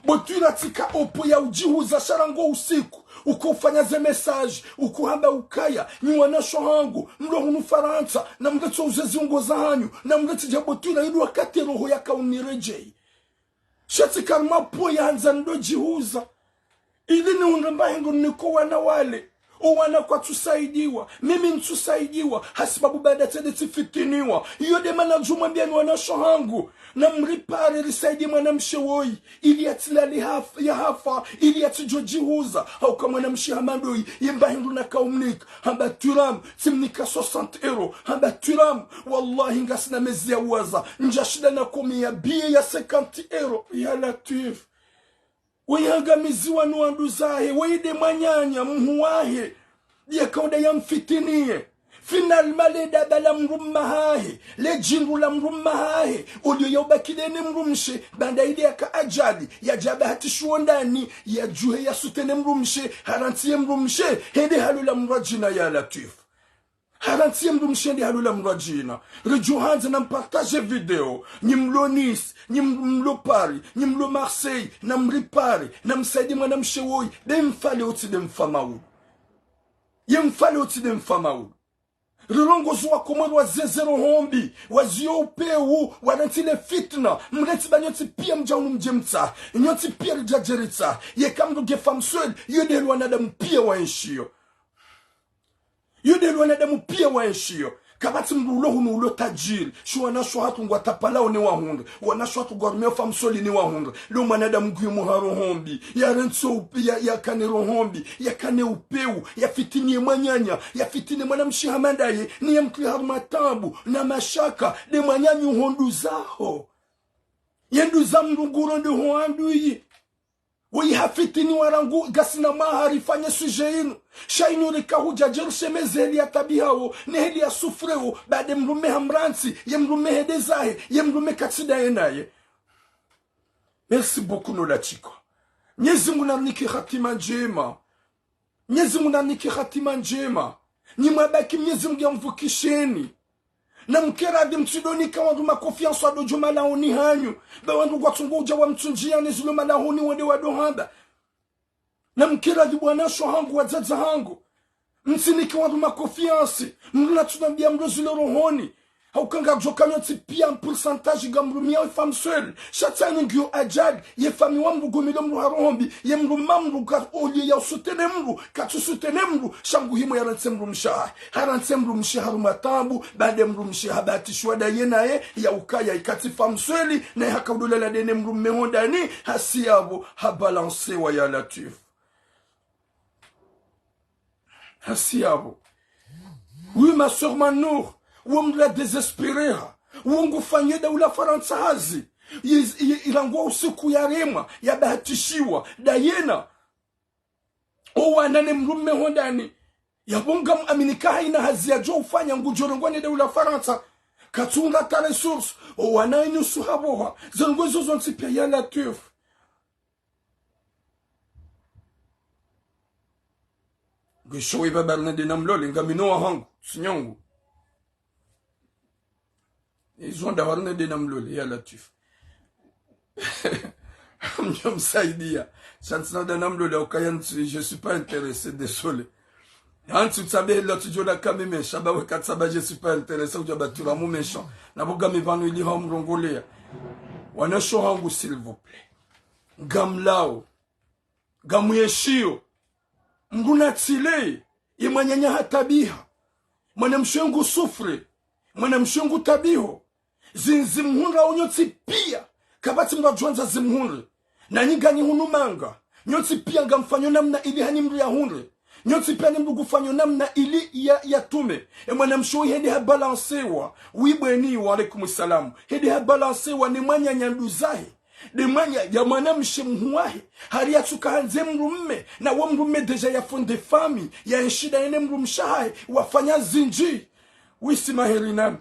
Bo Twira tsika oppo ya udjihuza sha rangu usiku, uko ufanya ze message, uko hamba ukaya, nyi wanashe wahangu, mlo hunu Farantsa, namretse uze ziungo zahanyu, namretse dja bo Twira, ili wakati roho yaka uniredjeyi. Sha tsika harumwa oppo yahandza ndo djihuza. Ili nihundre mba hindru nike owana wale. Owana kwatsusaidiwa. Mimi ntsusaidiwa. Hasibabu baada tsende tsifitiniwa. Iyo nde mana ngamdjo mwambiya nyi wanashe wahangu, namripare risaidiye mwanamshe woyi. Ili yatsilale haf-, yahafa. Ili yatsidjo djihuza. Hauka mwanamshe hama ndoyi. Ye mba hindru naka umnika. Hamba Twiramu, tsimnika soixante euros. Hamba Twiramu, wallahi ngasina mezi ya uwaza. Ndjashinda nakomeya billet ya cinquante euros. Ya Latwif. Woyi hangamiziwa no wandru zahe, woyi nde mwananya, mhu wahe. Yakaoda yamfitiniye. Finalement, le daba la mdrumme hahe, le djindru la mdrumme hahe, olio yaubaki dene mdrumshe, baanda ile yaka ajali, yadja bahatishiwa ndani, yadjuhe yasutene mdrumshe, harantsiye mdrumshe, hende halola mdru wa djina ya Latwif. Harantsiye mdrumshe hende halola mdru wa djina. Ridjo handza nampartage video, nyi mlo Nice, nyi mlo Paris, nyi mlo Marseille, namripare, namsaidi mwanamshe woyi, de mfa le utsi de mfa maulu. Ye mfa le utsi de mfa maulu. Rirongozo wakomori wazeze roho mbi, waziyo upeu, warantsi le fitna, mrantsi ba nyontsi pia mdja hunu mdje mtsahe, nyontsi pia ridjadje ritsahe, yeka mdru nge femme seule, yo de le wanadamu pia waenshiyo. Yo de le wanadamu pia waenshiyo. Kapvatsi mdru ulo hunu ulo tajiri, sha wanashe hatru ngwatapalao ne wahundre, wanashe hatru ngwarumio femme seule ne wahundre. Lo mwanadamu nguyo mwa roho mbi, yarantsi upe-, ya, yakane roho mbi, yakane upeu, yafitiniye mwananya, yafitiniye mwanamshe hama ndaye, ni yamtwiye harumwa taabu, na mashaka, de mwananya uho nduzaho. Ye nduza mdru nguronde ho anduyi. Woyi hafitiniwa rangu ngasina maha rifanye sujet inu. Sha inu rika hudja dje rushemeze heli ya tabiha wo, ne heli ya souffre wo, ba de mdrumme hamrantsi, ye mdrumme hende zahe, ye mdrumme katsi daye naye. Merci beaucoup, Nolatchiko. Mnyezi Mungu narinike hatima ndjema. Mnyezi Mungu narinike hatima ndjema. Nyi mwabaki Mnyezi Mungu yamvukisheni. Namkeradhi mtsidonika wandru ma confiance wadodjo malahoni hanyu. Ba wandru ngwatsongo udja wamtsundjiya ne zilo malahoni wende wadohamba. Namkeradhi bwanasho hangu, wadzadze hangu. Mtsinike wandru ma confiance. Mdru natsunambiya mdru zilo rohoni. Hauka ngadjoka nyontsi pia pourcentage ngamrumiao ye femme seule. Sha tsanu ngiyo ajali, ye fami wa mdru ngumilo mdru ha roho mbi, ye mdrumme mdru ka olio ya usutene mdru, katsu sutene mdru, sha nguhimo yarantse mdrumshe hahe. Harantse mdrumshe harumwa taabu, baanda mdrumshe habahatishiwa daye naye, ya ukaya ikatsi femme seule, naye haka udolala dene mdrumme ho ndani, hasi yapvo, habalansewa ya Latwif. Hasi yapvo. Oui, ma sœur Manour, wo mdru la désespérer ha. Wo ngufanyao daula Farantsa hazi. Yi-, yi-, irangu usiku yaremwa, yabahatishiwa, dayena. Owana ne mdrumme ho ndani. Yapvo ngamuamini ka haina hazi yadjo ufanya ngudjo rengwa ne daula Farantsa. Katsunga ta ressource. Owana inusu hapvoha. Zendrongoo izo zontsi pia ya Latwif. Ngisho we baba rinende namlole, ngamina wahangu, sinyongu. Izo nda warinende namlole, ya Latwif. Mnyo msaidia. Sha ntsina uda namlole, ukaya ntsi, je suis pas intéressé, désolé. Hantsi utsabe hela tsidjo da kamime, sha ba weka tsaba, je suis pas intéressé, udja batura mu méchant. Na bo ngami pvanu ili ha umrongoleya. Wanasho hangu, s'il vous plaît. Ngamlao. Ngamuyeshiyo. Mdru natsile. Ye mwananya hatabiha. Mwanamshe ngu souffre. Mwanamshe ngu tabiho. Zindji zimhundra wo nyontsi pia. Kapvatsi mdru adjwandza zimhundre. Nanyi nganyi hunu manga. Nyontsi pia ngamfanyo namna ili hanyi mdru yahundre. Nyontsi pia ni mdru ngufanyo namna ili ya, yatume. E mwanamshe woyi hende habalansewa. Oui, bweni, wa alaikum salam. Hende habalansewa ne mwananya nduzahe. De mwananya mwanamshe mhu wahe, hari yatsuka handze mdrumme, na wo mdrumme déjà ya fondé famille, ya enshi daye ne mdrumshe hahe, wafanya zindji. Wisi maheri nami.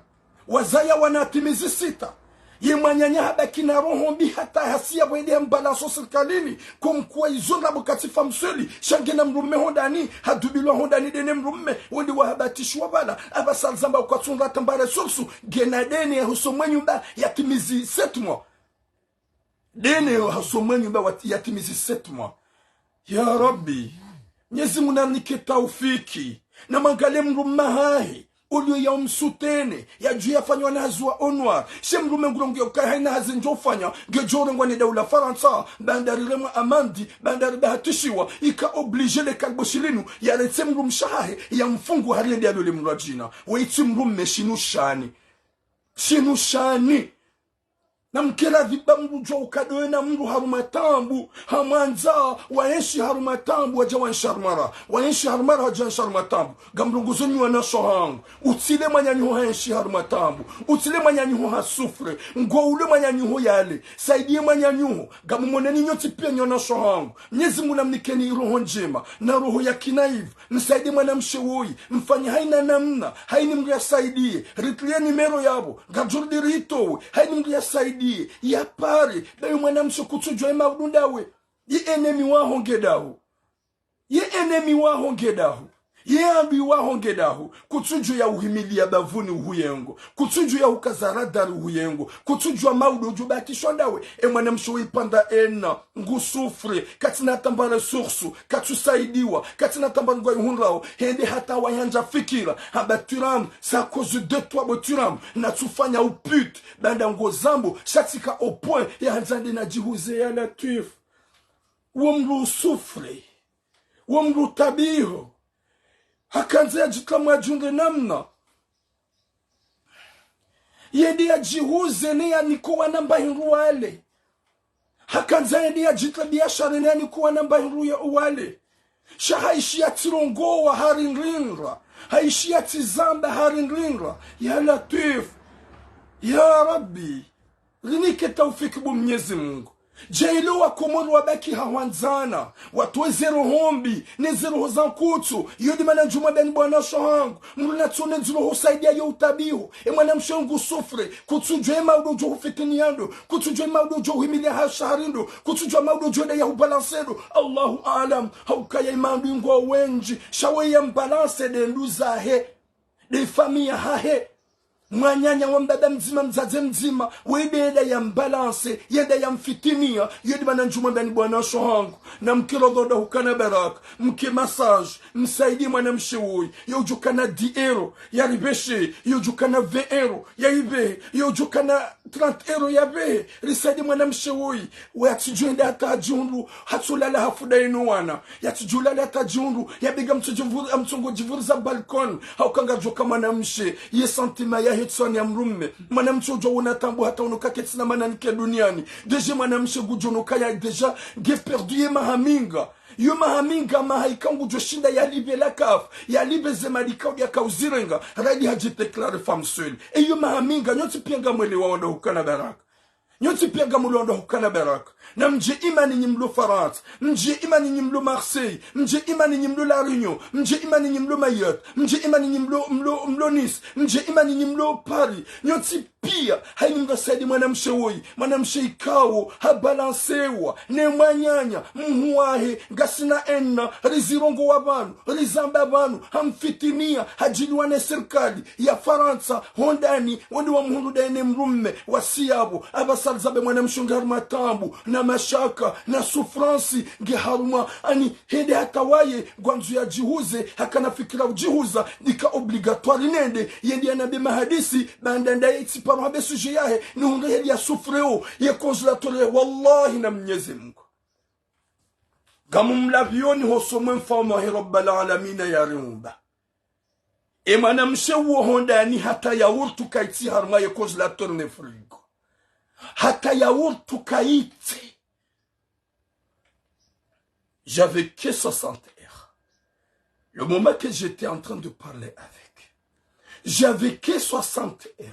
Wazaya wana hatimizi sita. Ye mwananya habaki na roho mbi hata hasi yapvo hende hambalanso sirikalini, comme quoi izo ndrabo katsi femme seule, sha ngena mdrumme ho ndani, hadubilwa ho ndani dene mdrumme, wende wahabatishiwa pvala, apvasa alizamba kwatsu ndrata mbare source, ngena dene ya huso mwenye nyumba yatimizi sept mois. Dene yo haso mwenye nyumba wat-, yatimizi sept mois. Ya Rabbi, Mnyezi Mungu narinike taufiki. Namwangalie mdrumme hahe, olio ya umsutene, yadjuwa yafanywa na hazi wa onwar. She mdrumme ngurongoa ukaya haina hazi ndjo ufanya, ngedjo urengwa ne daula Farantsa, baanda riremwa amande, baanda ribahatishiwa, ika obligé le kalboshi linu, yaretse mdrumshe hahe, yamfungu hari yende yalole mdru wa djina. Weitsi mdrumme shinu shani. Shinu shani. Na mkera viba mdru djuwa ukado yena mdru harumwa taabu, hamwandza, waenshi harumwa taabu, wadja waenshi harumwa raha. Waenshi harumwa raha, wadja waenshi harumwa taabu. Ngamrongozo nyi wanashe hangu. Utsile mwananyaho haenshi harumwa taabu. Utsile mwananyaho ha souffre. Ngo ule mwananyaho yale. Saidiye mwananyaho. Ngamumoneni nyontsi piya nyi wanashe hangu. Mnyezi Mungu namnikeni roho ndjema. Na roho ya kinaivu. Msaidiye mwanamshe woyi. Mfanye haina namna. Haina mdru yasaidiye. Ritiliye nimero yapvo. Ngadjorudi ritowe. Haina mdru yasaidiye. Yapare. Bayo mwanamshe kutsudjuwa ye maudu ndawe. Ye ennemi waho nge daho. Ye ennemi waho nge daho. Ye adui waho nge daho. Kutsudjuwa ya uhimiliya bavuni uhuyengo. Kutsudjuwa ya ukaza radari uhuyengo. Kutsudjuwa maudu udjo bakisha ndawe. E mwanamshe woyi panda ena. Ngu souffre. Katsina hata mba ressource. Katsusaidiwa. Katsina hata mba ngwa ihundrao. Hende hata wahandza fikira. Hamba Thuram. C'est à cause de toi bo Thuram. Natsufanya u pute. Baanda ngo zambo. Sha tsika au point. Yahandza nde nadjihuze ya Latwif. Wo mdru u souffre. Wo mdru u taabiho. Hakandza yadjitlamu yadjundre namna. Yende yadjihuze ne yanike wana mba hindru wale. Hakandza yende yadjitle biashara ne yanike wana mba hindru ya wale. Sha haishiya tsirongowa harindrindra. Haishiya tsizamba harindrindra. Ya Latwif. Ya Rabbi. Rinike taufiki bo Mnyezi Mungu. Djaaliya wakomori wabaki hahwandzana, watowe ze roho mbi, ne ze roho za nkutsu, iyo nde mana ndjumwambiyani bo wanashe hangu, mdru natsone ndziroho usaidiya yo utaabiho, e mwanamshe ngu souffre, kutsudjuwa ye maudu udjo hufitiniya ndo, kutsudjuwa ye maudu udjo huhimiliya ha shahari ndo, kutsudjuwa maudu udjo enda ya hubalanse ndo, Allahu aalam, haukaya ye maadui ngwao wendji, sha we ya mbalanse nde nduzahe, nde famiyi yahahe. Mwananya wa mbaba mdzima, mdzadze mdzima, wende yenda ya mbalanse, yenda ya mfitiniya, iyo nde mana ndjumwambiyani bo wanashe hangu. Na mke rodho nda hukana baraka, mke massage, msaidiye mwanamshe woyi, yo udjo kana dix euros, ya ripveshe, yo udjo kana vingt euros, ya ipvehe, yo udjo kana trente euros, ya pvehe, risaidiye mwanamshe woyi, we yatsidjo enda hata hadjihundru, hatsulala hafu nda yeno wana. Yatsidjo lala hata hadjihundru, ya biga mtsodjivuri, amtsongo djivuriza balcon, hauka ngadjoka mwanamshe, ye sentiment yahe tswani ya mdrume. Mwanamshe udjo wona taabu hata unoka ketsina mana nike duniani. Déjà mwanamshe ngudjo noka ya déjà nge perdu ye maha minga. Yo maha minga maha ika ngudjo shinda yalipve la CAF, yalipve ze mali kaudi yaka uzirenga, radi hadji déclare femme seule. E yo maha minga, nyontsi piya ngamwelewao nda hukana baraka. Nyontsi piya ngamwelewao nda hukana baraka. Na mdje imani nyi mlo Farantsa, mdje imani nyi mlo Marseille, mdje imani nyi mlo La Réunion, mdje imani nyi mlo Mayotte, mdje imani nyi mlo, mlo, mlo Nice, mdje imani nyi mlo Paris. Nyontsi piya, haina mdru asaidiye mwanamshe woyi, mwanamshe ikao, habalansewa, ne mwananya, mhu wahe, ngasina ena, rizirongowa pvanu, rizamba pvanu, hamfitiniya, hadjiliwa ne sirikali ya Farantsa, hondani, wende wamhundru ndaye ne mdrume, wasiya pvo, apvasa rizambe mwanamshe nge harumwa taabu, na mashaka, na souffrance, nge harumwa, ani, hende hata waye, ngwandzo yadjihuze, hakana fikira udjihuza, nika obligatoire nende, yende yanambe mahadisi, baanda ndaye itsi paro hambe sujet yahe, nihundre heli ya souffre o, ye congélateur, wallahi na Mnyezi Mungu. Ngamumlapviyoni hosoni mwe mfaume wahe Rabbal Alamina yariumba. E mwanamshe uwo hondani hata yaourt kayitsi harumwa ye congélateur ne frigo. Hata yaourt kayitsi. J'avais que soixante euros. Le moment que j'étais en train de parler avec, j'avais que soixante euros.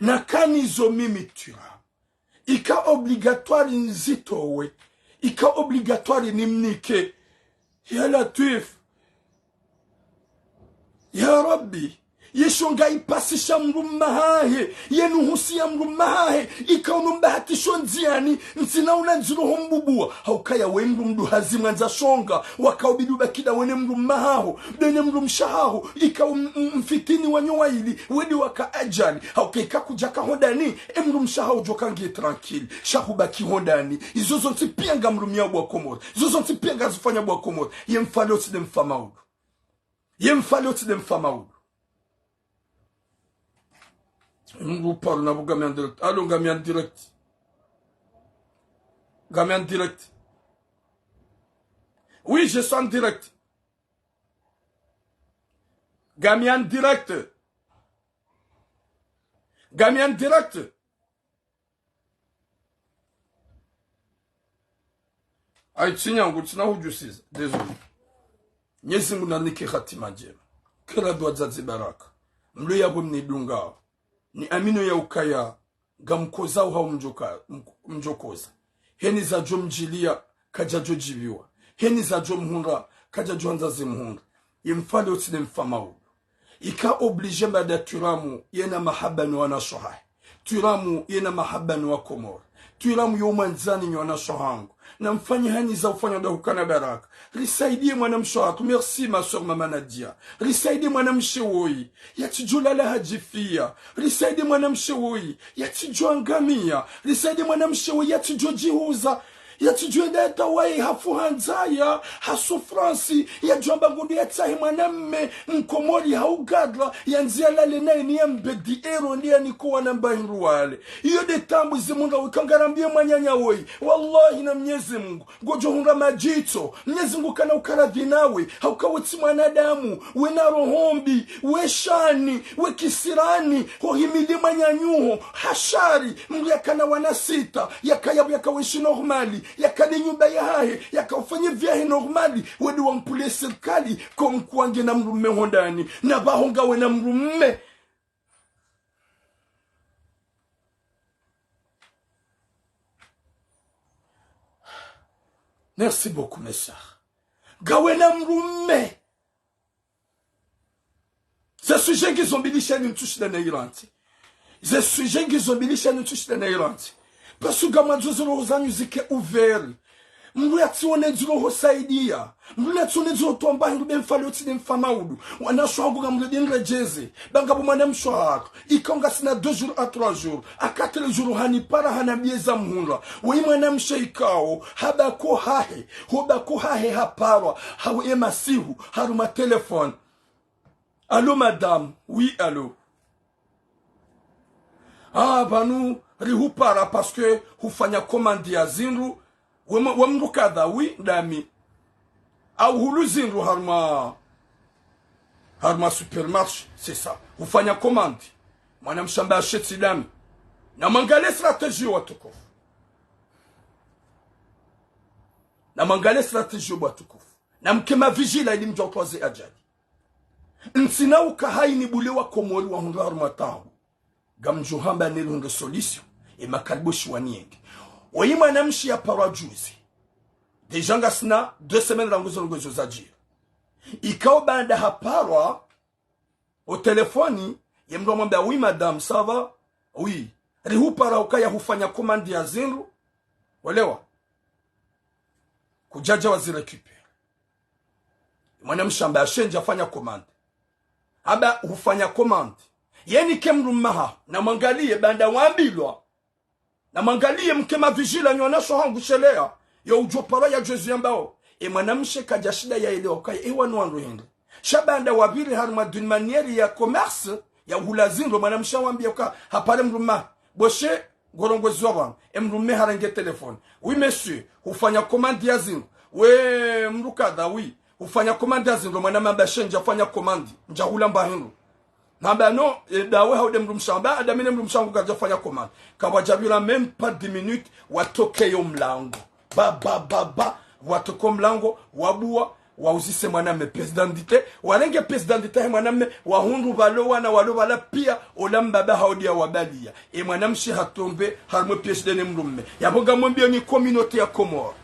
Nakana izo mimi Thuram. Ika obligatoire nizitowe. Ika obligatoire nimnike. Ya Latwif. Ya Rabbi. Yesho ngayipasisha mdrume hahe. Yenuhusiya mdrume hahe. Ika unombahatisho ndziani. Ntsina ula ndziroho mbubuwa. Haukaya we mdru mdru hazi mwandza shonga. Waka ubidi ubaki ndawe ne mdrume haho. Ndawe ne mdrumshe haho. Ika um, um, mfitini wanyu wayili. Wende waka ajali. Hauka ika kudjaka hondani. E mdrumshe haho udjoka nge tranquille. Sha hubaki hondani. Izo zontsi piya ngamrumiyao bo wakomori. Izo zontsi piya ngazifanyao bo wakomori. Ye mfalotsi nde mfa maudu. Ye mfalotsi nde mfa maudu. Mdru paro na pvo ngami en direct. Allô, ngami en direct. Ngami en direct. Oui, je suis en direct. Ngami en direct. Ngami en direct. Ayi, tsi nyangu, tsina hudjusiza. Désolé. Mnyezi Mungu narinike hatima ndjema. Kera dua za zibaraka. Mlo yapvo mnidungao. Ni amino ya ukaya, ngamkozao hau mdjoka-, mk-, mdjokoza. Heni zadjo mdjilia, kadjadjo djibiwa. Heni zadjo mhundra, kadjadjo handza zimhundra. Ye mfa leo tsi ne mfa maudu. Ika obligé mba nda Twiramu yena mahaba no wanashe wahahe. Twiramu yena mahaba no Wakomori. Twiramu yo mwandzani nyi wanashe wahangu. Namfanye hanyi za ufanya nda hukana baraka. Risaidie mwanamshe wahatru. Merci, ma sœur, Mama Nadia. Risaidie mwanamshe woyi. Yatsidjo lala hadjifiya. Risaidie mwanamshe woyi. Yatsidjo angamiya. Risaidie mwanamshe woyi. Yatsidjo djihuza. Yatsidjo enda yatawaye hafu ha ndzaya, ha souffrance, yadjo amba ngudjo yatsahe mwanamme, Mkomori hau gadra, yandzi yalale naye ni yambe dix euros ndi yanike wana mba hindru wale. Iyo nde taabu zimhundra wika ngarambiye mwananya woyi. Wallahi na Mnyezi Mungu, ngodjo hundra madjitso. Mnyezi Mungu kana ukaradhi nawe, hauka we tsi mwanadamu, wena roho mbi, we shani, we kisirani, ho himidi mwananyaho, hashari, mndru yakana wana sita, yakaya pvo yaka weishi normal, yakana nyumba yahahe, yaka ufanya vyahe normal, wende wampvule sirikali, comme quoi ngena mdrume hondani, na pvaho ngawena mdrume. Merci beaucoup, mes sœurs. Ngawena mdrume. Ze sujet ngizo mbili sha nyi mtsushinda na irantsi. Ze sujet ngizo mbili sha nyi mtsushinda na irantsi. Parce que ngamwandzo ze roho zanyu zike ouvert. Mndru yatsione ndziro ho saidia. Mndru yatsione ndziro towa mba hindru be mfa leo tsi ne mfa maudu. Wanashe wahangu ngamredi nredjeze. Ba ngapvo mwanamshe wahatru. Ikao ngasina deux jours à trois jours. À quatre jours hanipara hanambiye za mhundra. Woyi mwanamshe ikao. Habako hahe. Hobako hahe haparwa. Hawe emasihu. Haruma téléphone. Allô, madame. Oui, allô. Ah, pvanu rihupara parce que hufanya commande ya zindru. We m-, we mndru kadha, oui, ndami. Au hulu zindru haruma, haruma supermarché, c'est ça. Hufanya commande. Mwanamshe amba ashe tsi ndami. Namwangalie stratégie watukufu. Namwangalie stratégie watukufu. Namke ma vigilants ili mdjuwe utwaze ajali. Ntsina uka haini bule Wakomori wahundra harumwa taabu. Ngamdjo hamba neli hundre solution. E makaliboshi wanienge. Woyi mwanamshe yaparwa juzi. Déjà ngasina deux semaines rangu zo ndrongoo zo zadjiri. Ikao baanda haparwa, o telefoni, ye mndru amwambia, oui, madame, ça va? Oui. Rihupara ukaya hufanya commande ya zindru. Walewa. Kudjadja wazirécupérer. Mwanamshe amba ashe ndjafanya commande. Amba hufanya commande. Yeni ke mdrume haho, namwangalie baanda wambilwa. Namwangalie mke ma vigilants nyi wanashe wahangu shelea. Yo udjo para ya juzi yambao. E mwanamshe kadjashinda yaelewa ukaya, e wanu wandru hindri. Sha baanda wapviri harumwa d'une manière ya commerce, ya hula zindru, mwanamshe wambia uka, hapare mdrume. Boshe, ngorongozi wa pvanu. E mdrume harenge telefoni. Oui, monsieur, hufanya commande ya zindru. We mndru kadha, oui. Hufanya commande ya zindru, mwanamme amba ashe ndjafanya commande. Ndjahula mba hindru. Namba no, e, ndawe hau nde mdrumshe amba, anda mi ne mdrumshe wangu kadjafanya commande. Kapvwadjapvira même pas dix minutes, watoke yo mlango. Ba, ba, ba, ba, watoke yo mlango, wabuwa, wauzise mwanamme pièce d'identité, warenge pièce d'identité he mwanamme, wahundru pvalo wana walo pvala pia, ola mbaba haudia wabalia. E mwanamshe hatombe, harumwa pièce d'identité ne mdrume. Yapvo ngamwambio nyi communauté ya Komori.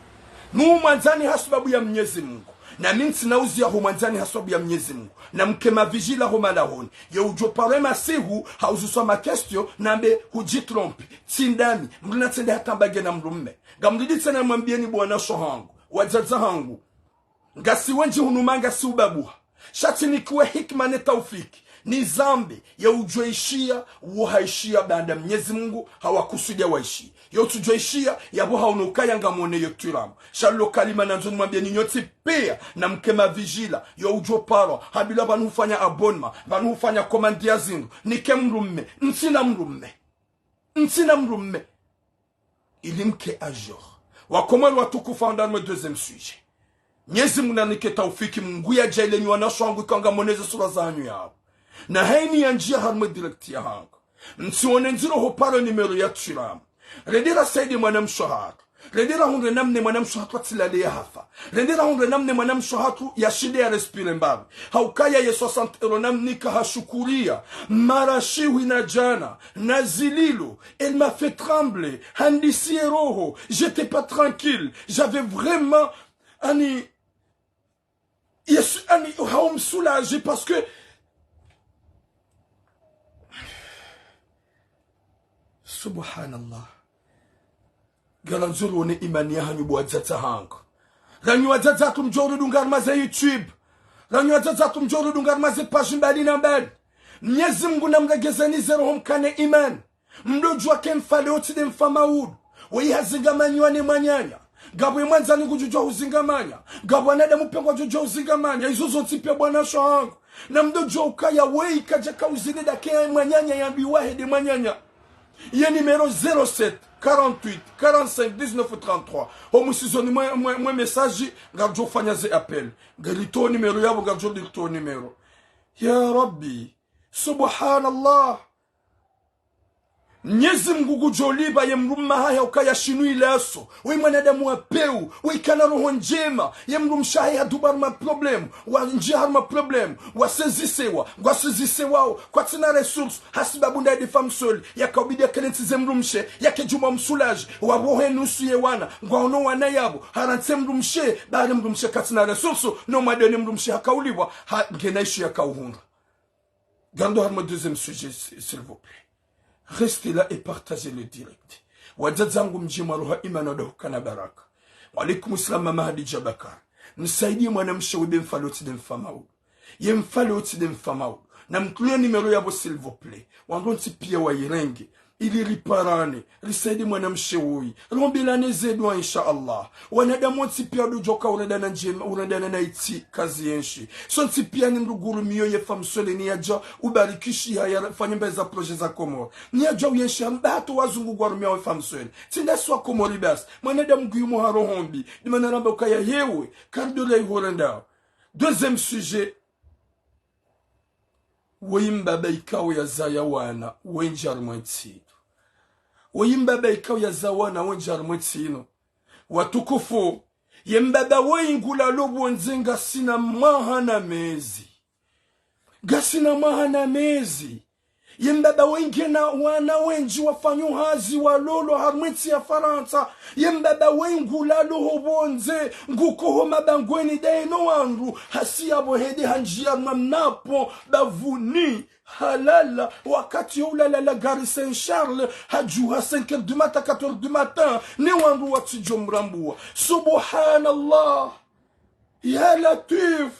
Nu mwandzani ha sababu ya Mnyezi Mungu. Na mi ntsina uziya ho mwandzani ha sababu ya Mnyezi Mungu. Namke ma vigilants ho malahoni. Ye udjo pare masihu, hauziswa ma question, nambe hudjitrompe. Tsi ndami, mndru natsende hata amba ngena mdrume. Ngamridi tsena mwambieni bo wanashe wahangu, wadzadze wahangu. Ngasi wendji hunu ma ngasi ubabuha. Sha tsi nikiwe hikima ne taufiki. Nizambe, ye udjo ishiya, wo haishiya baanda Mnyezi Mungu, hawakusudia waishiye. Ye utsudjo ishiya, yapvo haono ukaya ngamwone yo twiramu. Sha lo kalima nandzo nimwambieni nyontsi pia, namke ma vigilants, ye udjo parwa, hambilwa pvanu hufanya abonnement, pvanu hufanya commande ya zindru, nike mdrume, ntsina mdrume. Ntsina mdrume. Ili mke à jour. Wakomori watukufu, anda harumwa deuxième sujet. Mnyezi Mungu nanike taufiki, Mungu yadjaanlie nyi wanashe wahangu ikao ngamwoneze sura zahanyu yapvo. Na haini yandjiya harumwa direct yahangu. Ntsione ndziro ho paro numéro ya twiramu. Rende rasaidie mwanamshe wahatru. Rende rahundre namna mwanamshe hatru atsilale yahafa. Rende rahundre namna mwanamshe hatru yashinde ya respire mbapvi. Haukaya ye soixante euros namnika hashukuria. Marashihwi na djana, na zililo, elle m'a fait trembler. Handisi ye roho. J'étais pas tranquille. J'avais vraiment, ani, Yesu, ani, haumsoulager parce que, subhanallah. Ngarandzo rione imani yahanyu bo wadzadze hangu. Ranyu wadzadze hatru mdjo ridunga harumwa ze YouTube. Ranyu wadzadze hatru mdjo ridunga harumwa ze page mbali na mbali. Mnyezi Mungu namregezeni ze roho mkane imani. Mdodjuwa ke mfa leo tsi nde mfa maudu. Weyi hazingamanywa ne mwananya. Ngapvo ye mwandzani ngudjudjuwa huzingamanya. Ngapvo wanadamu pia ngwadjudjuwa huzingamanya. Izo zontsi pia bwana sho hangu. Na mdodjuwa ukaya weyi kadja kauzile dake ya mwananya yambiwa he nde mwananya. Ye numéro zéro sept, quarante-huit, quarante-cinq, dix-neuf, trente-trois. Ho musizoni mwe, mwe, mwe message, ngaridjo fanya ze appel. Ngaritowo numéro yapvo, ngaridjo litowo numéro. Ya Rabbi, subhanallah. Mnyezi Mungu ngudjo lipva ye mdrumme hahe ukaya shinu ilaso. Weyi mwanadamu wa pewu, weyi kana roho ndjema. Ye mdrumshe hahe haduba harumwa problème, wandjia harumwa problème, wasezisewa, ngwasezisewawo, kwatsina ressource, hasibabu ndaye nde femme seule, yakaubidi yakentsi ze mdrumshe, yake djuma msoulager, warohe nusu ye wana, ngwaono wana yapvo, harantsi mdrumshe, bari mdrumshe katsina ressource, no mwadeni mdrumshe hakaulipva, ha, ngena ishu yakauhundra. Ngarandzo harumwa deuxième sujet, s-, s'il vous plaît. Restez là et partagez le direct. Wadzadze hangu mdji mwaroha imani wadahuka na baraka. Wa alaikum salam, Mama Hadidja Bakar. Msaidie mwanamshe weyi be mfa leo tsi nde mfa maudu. Ye mfa leo tsi nde mfa maudu. Namtrulie numéro yapvo, s'il vous plaît. Wandru wontsi pia wayirenge. Ili riparane, risaidie mwanamshe woyi. Rombilane ze dua, insha Allah. Wanadamu wontsi pia wadodjoka urendana ndjema, urendana na itsi kazi yenshi. Sontsi pia ni mdru ngurumiyo ye femme seule ni yadja ubarikishiha yafanye mba za projet za Komori. Ni yadja uyenshi hamba hata wazungu ngwarumiyawo ye femme seule. Tsi ndasi wa Komori basi. Mwanadamu nguyi mwa roho mbi. Ndemana ramba ukaya hewe, karidola ihorendao. Deuxième sujet. Weyi mbaba ikao yazaya wana wendji harumwa entsi inu. Weyi mbaba ikao yazaya wana wendji harumwa entsi inu. Watukufu, ye mbaba weyi ngulalo pvondze ngasina mwaha na mezi. Ngasina mwaha na mezi. Ye mbaba weyi ngena wana wendji wafanyo hazi walolwa harumwa entsi ya Farantsa. Ye mbaba weyi ngulalo ho pvondze, nguko ho mabangweni ndaye no wandru, hasi yapvo hende handjia mwa mnapo, bavuni, halala, wakati yo ulala la gare Saint-Charles, hadjuha cinq heures du matin, quatre heures du matin, ne wandru watsidjo mrambua. Subhanallah. Ya Latwif.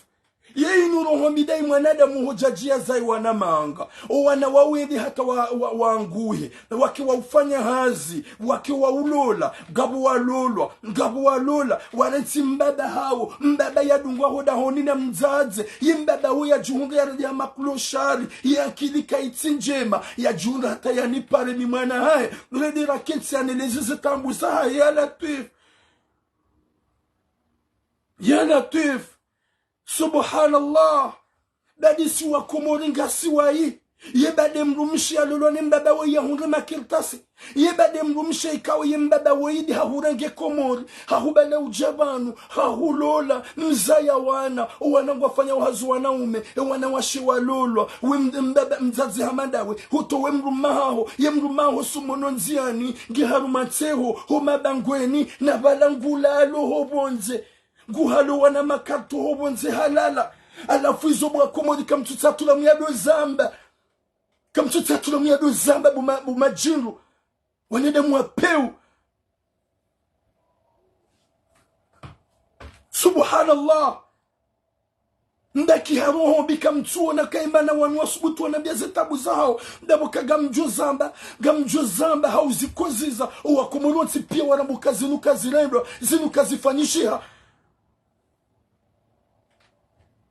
Ye inu roho mbi ndayi mwanadamu hodjadji yazayi wana manga. O wana wawende hata wa, wa, wanguhe. Wake waufanya hazi. Wake waulola. Ngapvo walolwa. Ngapvo walola. Warentsi mbaba hawo. Mbaba yadungwa ho dahoni na mdzadze. Ye mbaba wo yadjihundra yaredi ya makloshari. Ye akili kayitsi ndjema. Yadjihundra hata yanipare mi mwana hahe. Redi rakentsi yaneleze ze taabu zahahe. Ya Latwif. Ya Latwif. Subhanallah. Badi si wa Komori ngasi wayi. Ye bade mdrumshe yalolwa ne mbaba weyi yahundre makartasi. Ye bade mdrumshe ikao ye mbaba weyi ndi hahurenge Komori. Hahubala udja pvanu. Hahulola. Mzaya wana. O wana ngwafanyao hazi wanaume. E wana washe walolwa. We md-, mbaba mdzadze hama ndawe. Hutowe mdrumme haho. Ye mdrumme haho sumono ndziani. Nge harumwa ntseho. Ho mabangweni. Na pvala ngulalo ho pvondze. Nguhalo wana makarto ho pvondze halala. Halafu izo bo wa Komori kamtsutsatula muyado zamba. Kamtsutsatula muyado zamba bo ma-, bo madjindru. Wanadamu wa pewu. Subhanallah. Ndaki ha roho mbi kamtsuona kayimana wanu wasubutu wanambia ze taabu zahawo. Ndapvo ka ngamdjo zamba, ngamdjo zamba hauzikoziza. O wa Komori wontsi pia warambuka zinu kazirendwa, zinu kazifanyishiha.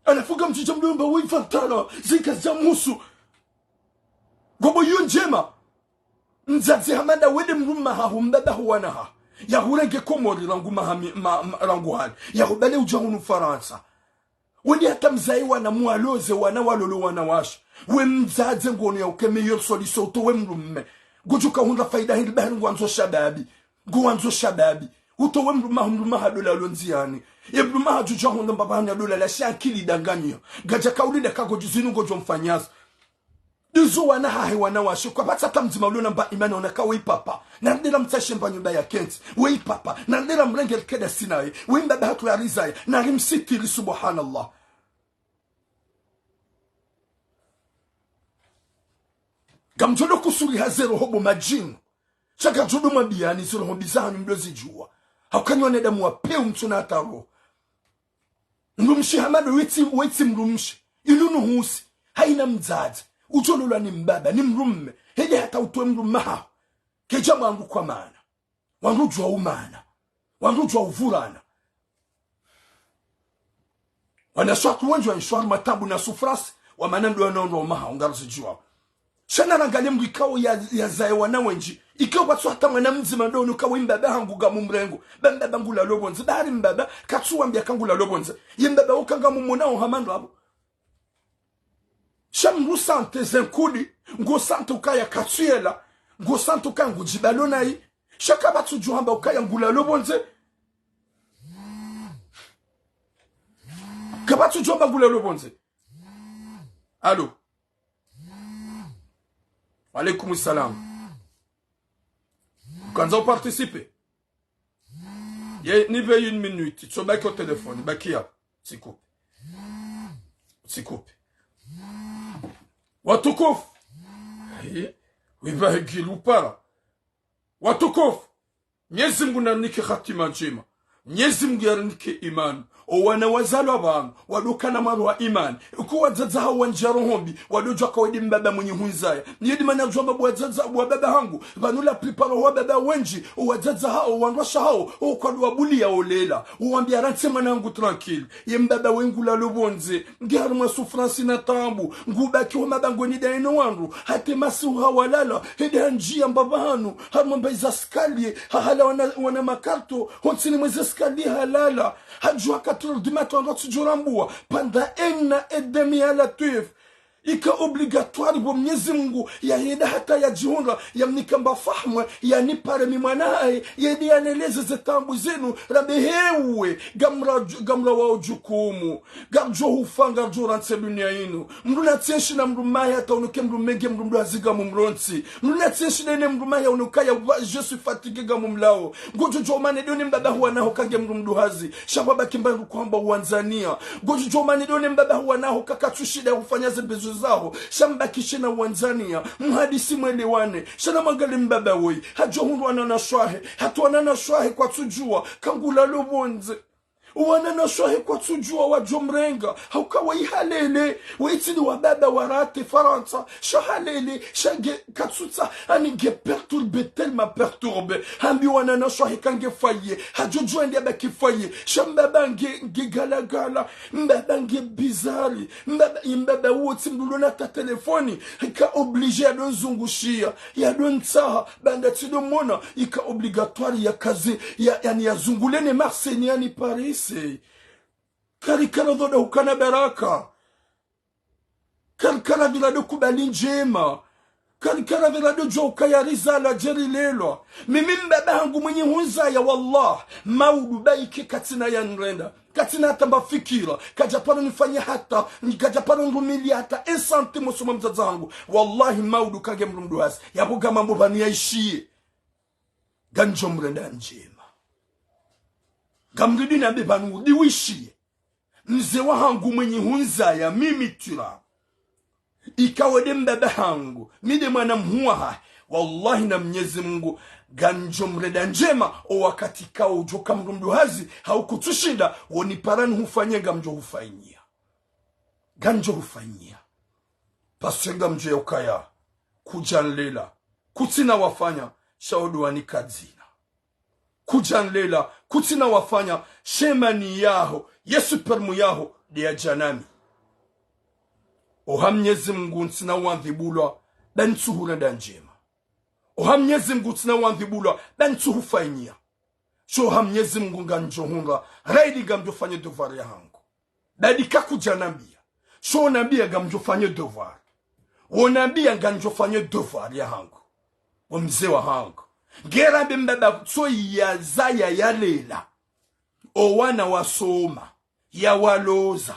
Halafu ngamdjidja mdomba weyi fantara, zinu kazidja muhusu. Ngapvo yo ndjema. Mdzadze hama ndawe nde mdrumme haho mbaba ho wana haho. Yahurenge Komori rangu mahami, ma, ma, rangu hale. Yahubale udja hunu Farantsa. Wendi hata mzaye wana muwaloze wana walolo wana washe. We mdzadze ngono ya uke meilleure solution utowe mdrumme. Ngudjuka hundra fayida hindri bahari ngwandzo shababi. Ngwandzo shababi. Kutowe mdrume haho, mdrume haho ndo lalo ndziani. Ye mdrume haho ngudjo hwenda mbapvi hanu ndo lala sha akili danganyiha. Ngadja kauli nda kagodjo zinu ngodjo mfanyaza. Ndizo wana hahe wanawashe, kwapvatsi hata mdzima uliona mba imani ona ka we papa. Nari ndela mtsashe mba nyumba ya kentsi. We papa. Nari ndela mrenge rikeda sinaye. We mbaba hatru ya rizaya. Nari msitiri, subhanallah. Ngamdjo ndo kusuriha ze roho bo madjini. Sha ngamdjo ndo mwambiyani ze roho mbi zahanyu mdo zidjuwa. Hauka nyi wanadamu wa pewu mtsuna hata roho. Mdrumshe hama ndo wetsi, wetsi mdrumshe. Inu nuhusi. Hayina mdzadze. Udjo lolwa ni mbaba, ni mdrume. Hende hata utowe mdrume haho. Kedja mwangu kwa mana. Wandru djuwa umana. Wandru djuwa uvurana. Wanawashe wendji wa nshwari mataabu na souffrance, wa mana ndo wanaondro wa maha, ungaruzi djuwa. Sha nari angalie mdru ikao ya, ya zaye wana wendji. Ikao kwatsu hata mwana mdzima ndo unuka we mbaba hangu ngamumrengo. Ba mbaba ngulalo pvondze. Ba hari mbaba, katsu wambiya ka ngulalo pvondze. Ye mbaba uka ngamumonao hama ndo apvo. Sha mdru santé ze nkudi, ngu santé ukaya katsu yela, ngu santé ukaya ngudjibalo nayi. Sha kapvatsu djo hamba ukaya ngulalo pvondze. Kapvatsu djo hamba ngulalo pvondze. Allô ? Wa alaykum salam. Kandza uparticipe. Ye, nipe une minute. Tso baki o telefoni, bakia. Tsikupe. Tsikupe. Watukufu. Eh, wiba hegili upara. Watukufu. Mnyezi Mungu narinike hatima ndjema. Mnyezi Mungu yarinike imani. O wana wazalwa pvanu, wadokana mwaro wa imani. Uku wadzadze hawo wandjia roho mbi, wadodjuwa ka we nde mbaba mwenye hunzaya. Niye ndi mana djuwa mba wadzadze, wa baba hangu, pvanu la plupart wa baba wendji, o wadzadze hawo, wandrwashe hawo, o kwadu wabuliya olela. Uwambiya rantsi mwana hangu tranquille. Ye mbaba we ngulalo pvondze. Nge harumwa souffrance na taabu. Ngubaki ho mabangweni daye no wandru. Hata masihu hawalala. Hende handjia mbapvi hanu. Harumwa mbayi za escalier. Hahala wana, wana makarto. Hontsini mwe ze escalier halala. Hadjuha quatre heures du matin wandru watsudjo rambuwa. Pendant un an et demi ya Latwif. Ika obligatoire bo Mnyezi Mungu, yahenda hata yadjihundra, yamnika mba fahamu, yanipare mi mwana hahe, yende yaneleze ze taabu zinu, rambe hewe, ngamra, ngamra wao djukumu, ngamdjo hufa, ngamdjo rantsi dunia inu. Mdru natsi enshi na mdrume hahe hata unuke mdrume nge mdru mdru hazi ngamumrontsi. Mdru natsi enshi nene mdrume hahe unuka ya wa, je suis fatigué ngamumlao. Ngodjo djuwa mane ndo ne mbaba hu wana haho ka nge mdru mdru hazi. Sha pvwabaki mba ngu kwamba wandzania. Ngodjo djuwa mane ndo ne mbaba hu wana haho ka katsu shinda hufanya ze besoin zaho. Sha mbakishe na wandzania. Mhadisi mwelewane. Sha na mwangalie mbaba woyi. Hadjo hundru wanawashe wahe. Hata wanawashe wahe kwatsudjuwa. Ka ngulalo pvondze. Wanawashe wahe kwatsudjuwa wadjo mrenga. Hauka wayi halele. Wayi tsi ndi wa baba wa rate Farantsa. Sha halele. Sha nge katsutsaha. Ani nge perturbé, tellement perturbé. Hambi wanawashe wahe ka nge foyer. Hadjo djuwa ndi abaki foyer. Sha mbaba nge, nge galagala. Mbaba nge bizarre. Mbaba, mbaba wo tsi mdru lona hata telefoni. Ika obligé yado nzungushiya. Yado ntsaha. Ba nda tsi ndo mona. Ika obligatoire yakaze. Ya, yani yazungule ne Marseille, yani Paris. Karikara dhoda hukana baraka. Karikara dhwira ndo kubali ndjema. Karikara dhwira ndo djuwa ukaya rizalwa dje rilelwa. Mimi mbaba hangu mwenye hunzaya, wallah. Maudu baike katsina yanirenda. Katsina hata mba fikira. Kadja paro nifanye hata. Kadja paro nirumiliya hata. E santé mosoma mdzadze hangu. Wallahi maudu ka nge mdru mdru hazi. Yapvo ngamambo pvanu yaishiye. Ngamdjo mrenda ndjema. Ngamridi nambe pvanu udiwishiye. Mze wahangu mwenye hunzaya, mimi Thuram. Ika we nde mbaba hangu, mi nde mwana mhuu wahahe. Wallahi na Mnyezi Mungu, ngamdjo mrenda ndjema, o wakati kao udjo ka mdru mdru hazi, hau kutsushinda, wonipara nihufanye ngamdjo hufanyiya. Ngamdjo hufanyiya. Parce que ngamdjo ya ukaya, kudja nilela, kutsina wafanya, sha odo wanika dzina. Kudja nilela, kutsina wafanya, sha emani yaho, ye sperme yaho, nde yadja nami. Oha Mnyezi Mungu ntsina wandhibulwa, ba ntsuhurenda ndjema. Oha Mnyezi Mungu ntsina wandhibulwa, ba ntsuhufanyiya. Sha oha Mnyezi Mungu ngamdjo hundra, raili ngamdjo fanye devoir yahangu. Badi kakudja nambiya. Sha onambiya ngamdjo fanye devoir. Wonambiya ngamdjo fanye devoir yahangu. Wo mze wahangu. Ngera mbe mbaba tso yazaya yalela. O wana wasoma, yawaloza.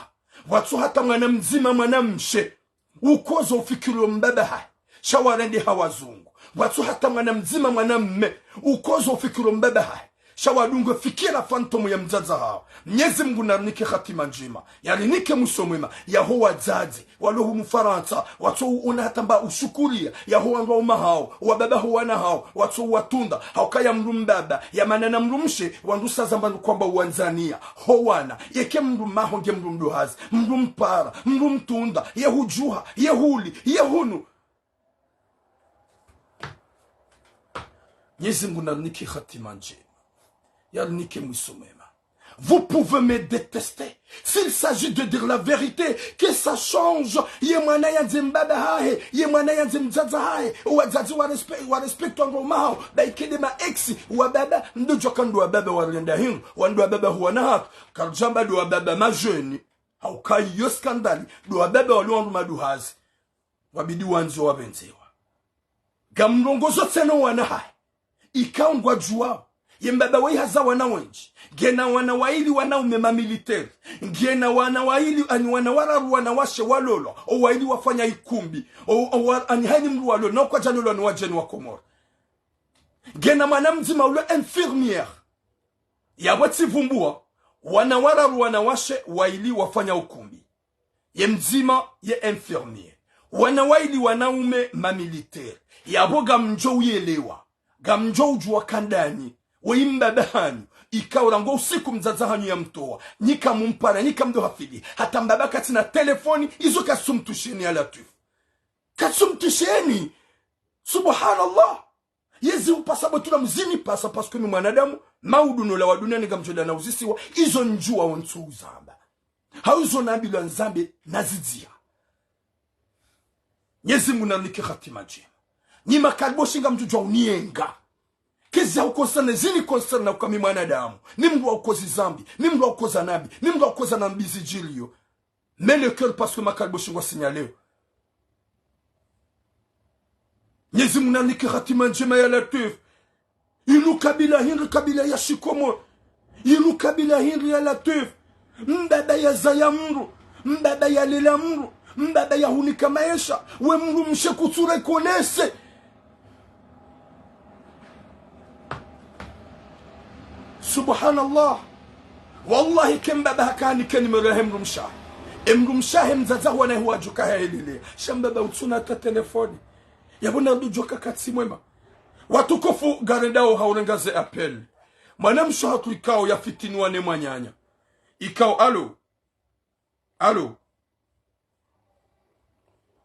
Watso hata mwana mdzima, mwana mshe, ukozo ufikiro mbaba hahe, sha warende ha wazungu. Watso hata mwana mdzima, mwana mme, ukozo ufikiro mbaba hahe, sha wadungwe fikira fantôme ya mdzadze hawo. Mnyezi Mungu narinike hatima ndjema, yarinike mwiso mwema. Yaho wadzadze walo hunu Farantsa, watso uona hata mba ushukuria, yaho wandru waume hawo, wababa ho wana hawo, watso uwatunda, hauka ya mdru mbaba, ya mana na mdru mshe, wandru sazamba nukwamba uwandzania ho wana. Yeke mdru maho nge mdru mduhazi, mdru mpara, mdru mtunda, ye hudjuha, ye huli, ye hunu. Mnyezi Mungu narinike hatima ndjema, yarinike mwiso mwema. Vous pouvez me détester. S'il s'agit de dire la vérité, que ça change. Ye mwana yandze mbaba hahe, ye mwana yandze mdzadze hahe. Wadzadze wa respect, wa respect wandru waume hawo. Ba ikende ma ex wa baba, ndo djoka ndo wa baba warenda hindru, wandru wa baba huwana hatu. Karudjamba ndo wa baba majeni. Hauka iyo scandale, ndo wa baba walo wandru maduhazi. Wabidi wandzwe wapvendzewa. Ngamrongozo tsena wana hahe. Ikao ngwadjuwao. Ye mbaba wayi haza wana wendji. Ngena wana waili wanaume ma militaire. Ngena wana waili, ani wana wararu wanawashe walolwa. O waili wafanya ikumbi. O, o wa, ani hayini mdru walolwa, na ukwadjalolwa ni wadjeni wa Komori. Ngena mwana mdzima ulo infirmière. Yapvo tsivumbua, wana wararu wanawashe waili wafanya ukumbi. Ye mdzima ye infirmière. Wana waili wanaume ma militaire. Yapvo ngamdjo uyelewa, ngamdjo udjuwa kandani, weyi mbaba hanyu, ikao rangu usiku mdzadze hanyu yamtowa, nyi kamumpara, nyi kamdo hafidi. Hata mbaba katsina telefoni, izo kazitsumtusheni ya Latwif. Kazitsumtusheni. Subhanallah. Yezi upasa bwe tula mzini pasa, parce que mi mwanadamu, maudu no lawa duniani ngamdjo dana uzisiwa, izo ndjuwa wontsu uzamba. Hau izo nambilwa nizambe nazidziha. Mnyezi Mungu narinike hatima ndjema. Nyi makaliboshi ngamdjo djuwa unienga. Kezi ya uconcerne, zini concerne na uka mi mwanadamu. Mi mdru wa ukozi zambi, mi mdru wa ukoza nambi, mi mdru wa ukoza nambi zidjiliyo. Mais le cœur, parce que makaliboshi ngwa signaleo. Mnyezi Mungu narinike hatima ndjema ya Latwif. Inu kabila hindri kabila ya shikomori? Inu kabila hindri ya Latwif? Mbaba yazaya mdru, mbaba yalela mdru, mbaba yahunika maesha, we mdru mshe kutsu reconnaître. Subhanallah. Wallahi, ke mbaba haka hanike numéro yahe mdru mshe wahe, e mdru mshe wahe mdzadze wahe wana huwadjuka hahelele. Sha mbaba utsuna hata telefoni. Yapvo nadu djoka katsi mwema. Watukufu, ngarendao haurenga ze appel. Mwana mshe wahatru ikao yafitiniwa ne mwananya. Ikao, allô? Allô?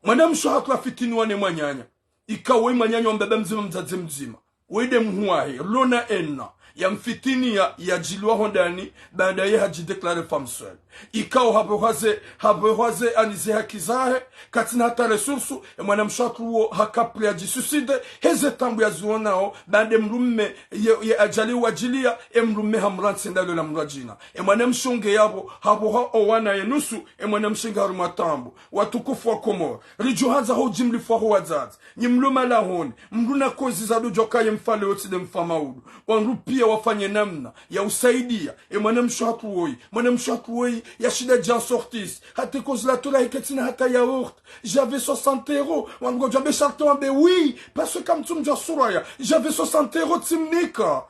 Mwana mshe wahatru yafitiniwa ne mwananya. Ikao weyi mwananya wa mbaba mdzima, mdzadze mdzima. Weyi nde mhuu wahe, lona ena. Yamfitini ya, yadjiliwa hondani, baanda ye hadji déclarer femme seule. Ikao hapvehwa ze, hapvehwa ze ani ze haki zahe, katsina hata ressource, e mwana mshe wahatru wo haka prêt yadjisuicide, heze taabu yazionao, baanda e mdru mme, ye, ye ajali wadjiliya, e mdru mme hamrantsi ndalo la mdru wadjina. E mwana mshe nge yapvo, hapvehwa o wana ye nusu, e mwana mshe nge harumwa taabu. Watukufu wa Komori, ridjo handza ho udjimlifu waho wadzadze. Nyi mlo malahoni, mdru na kozi zadu djoka ye mfa leo tsi nde mfa maudu. Wandru piya wafanye namna ya usaidiya e mwana mshe wahatru woyi, mwana mshe wahatru woyi, yashinda dja sortir. Hata kozi la tola hiketsina hata yaourt. J'avais soixante euros. Wandru ngodjo wambe sharti wambe oui, parce que kamtsu mdjuwa Suraya. J'avais soixante euros tsimnika.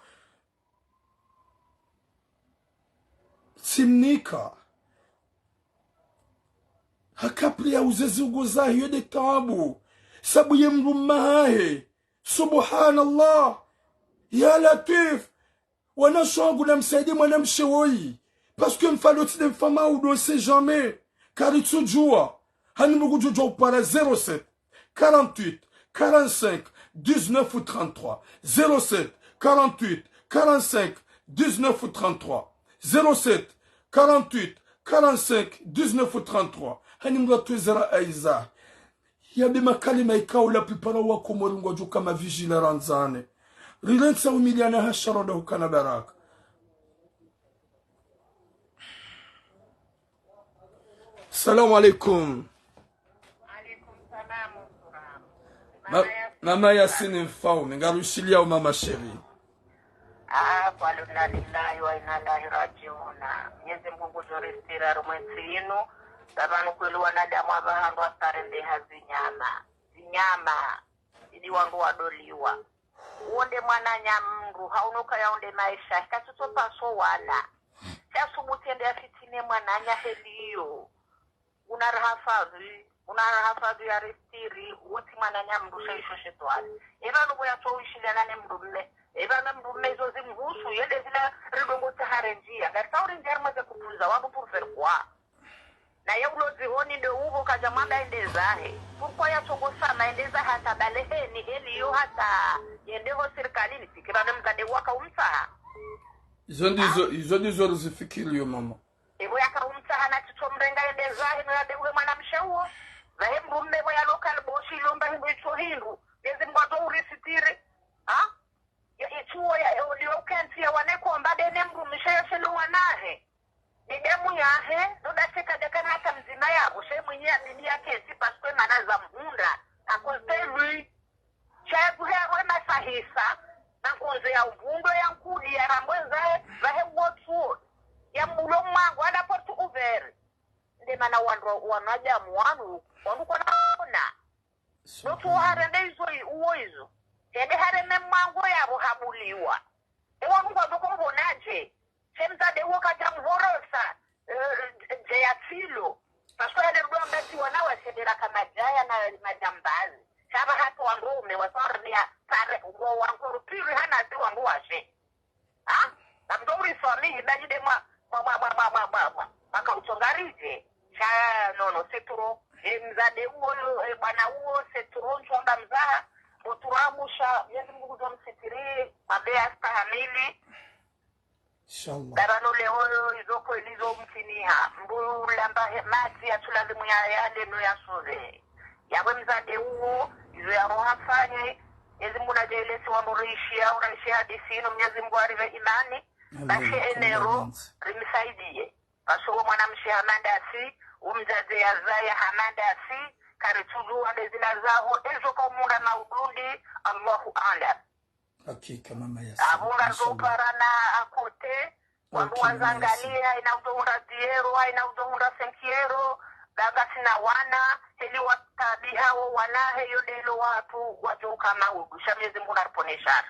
Tsimnika. Haka prêt ya uze ziungo zahe, iyo nde taabu. Sabu ye mdru mme wahahe. Subhanallah. Ya Latwif. Wanashe wangu, namsaidie mwana mshe woyi. Parce que mfa leo tsi nde mfa maudu, on sait jamais. Karitsudjuwa. Hani mdru ngudjo djuwa upara zéro sept, quarante-huit, quarante-cinq, dix-neuf ou trente-trois. Zéro sept, quarante-huit, quarante-cinq, dix-neuf ou trente-trois. Zéro sept, quarante-huit, quarante-cinq, dix-neuf ou trente-trois. Hani mdru yatwezera aiza. Yambe makalima ikao la plupart wa Komori ngwadjo kama vigile randzane. Rirentsa umiliana ha sharo nda hukana baraka. Salamu alaikum. Alaikum salam. Ma- Mama ya Mama Yasini Mfaume, ngarushiliyao mama chérie. Ah, kwa inna lillahi wa inna ilaihi rajiuna. Mwenyezi Mungu ngudjo ristiri harumwa entsi inu. Tsapvanu kweli wanadamu apvaha ndo wasarendeha zinyama. Zinyama. Ili wandru wadoliwa. Uwo nde mwananya mndru, hauno kaya unde maesha, hika tsutso paso wana. Sha subuti ende afitine mwananya heli iyo. Una raha fadhwi, una raha fadhwi ya ristiri, uwo tsi mwananya mndru sha isho shetwani. Epvanu pvo yatso wishiliana ne mndru mme. Epvanu mndru mme izo zimhusu, yende zila ridongo tsaha rendjia. Ngarisa urendjia rimweze kutunza wandru pour faire quoi? Naye ulo zihoni nde upvo kadja mwamba ende zahe. Pourquoi yatsongo sama ende zahe hata baleheni heli iyo hata yende ho sirikalini, tsi ke pvanu mzade uwo aka umtsaha? Izo ndizo, izo ndizo rizifikiriyo mama. Epvo yaka umtsaha na tsitso mrenga ende zahe no yadeuhe mwanamshe uwo. Zahe mndru mme pvo ya local boss ilomba hindru itso hindru. Mwenyezi Mungu ngudjo urisitiri. Ha? Ya itsuwo ya eoliwa ukentsi ya wane komba dene mndru mshe ya shelo wanahe. Ni damu yahe, ndo dashe kadja kana hata mdzima yapvo, she mwinyi ya bini ya kentsi, parce que mana za mhundra, à cause de lui. Sha ya kuhe arwe masahisa, na nkonze ya uvundo ya nkudi ya rambwe zahe, zahe uwo tsuwo, ya mbulo mwango, à la porte ouverte. Nde mana wandru, wanadamu wanu, wandru kona ona. Notsuwo harende izo i-, uwo izo. Hende hareme mwango yapvo habuliwa. Ewa Mungu amuko mbonaje? She mzade uwo kadja mhorosa, eh, dje ya filo. Parce que hende mndru amba tsi wana washe nde raka madjaya na majambazi. Sha pvaha tsi wandru ume wasardia pare, uwo wangu rupiri hana tsi wandru washe. Ha? Namdjo uriswamihi, bali nde mwa, mwa, mwa, mwa, mwa, mwa, mwa. Maka utsonga ridje. Sha, non, non, c'est trop. E mzade uwo, e bwana uwo, c'est trop, ntswamba mzaha. Muturamusha, Mwenyezi Mungu ngudjo msitiri, mabe astahamili. Inshallah. Darano leo, izo kweli zo mtiniha. Mbu lamba he, madji ya tsulazimu ya, ya leno ya sove. Yawe mzade uwo, izo ya roha fanye. Mwenyezi Mungu nadjaelesi wa murishi ya, urashi hadisi inu, Mwenyezi Mungu arive imani. Bashe enero, rimsaidie. Parce que uwo mwanamshe hamandasi, umdzadze ya zaya hamandasi, karitsudjuwa nde zila zaho, ezo ka umunda maudundi, Allahu a'lam. Hakika mama ya Apvo ngazo parana à côté, wandru wazangalia, haina udjo hundra dix euros, haina udjo hundra cinq euros, danga sina wana, heli watabiha wo wana, heyo ndelo wandru, wadjo kama udu, sha Mwenyezi Mungu nariponeshana.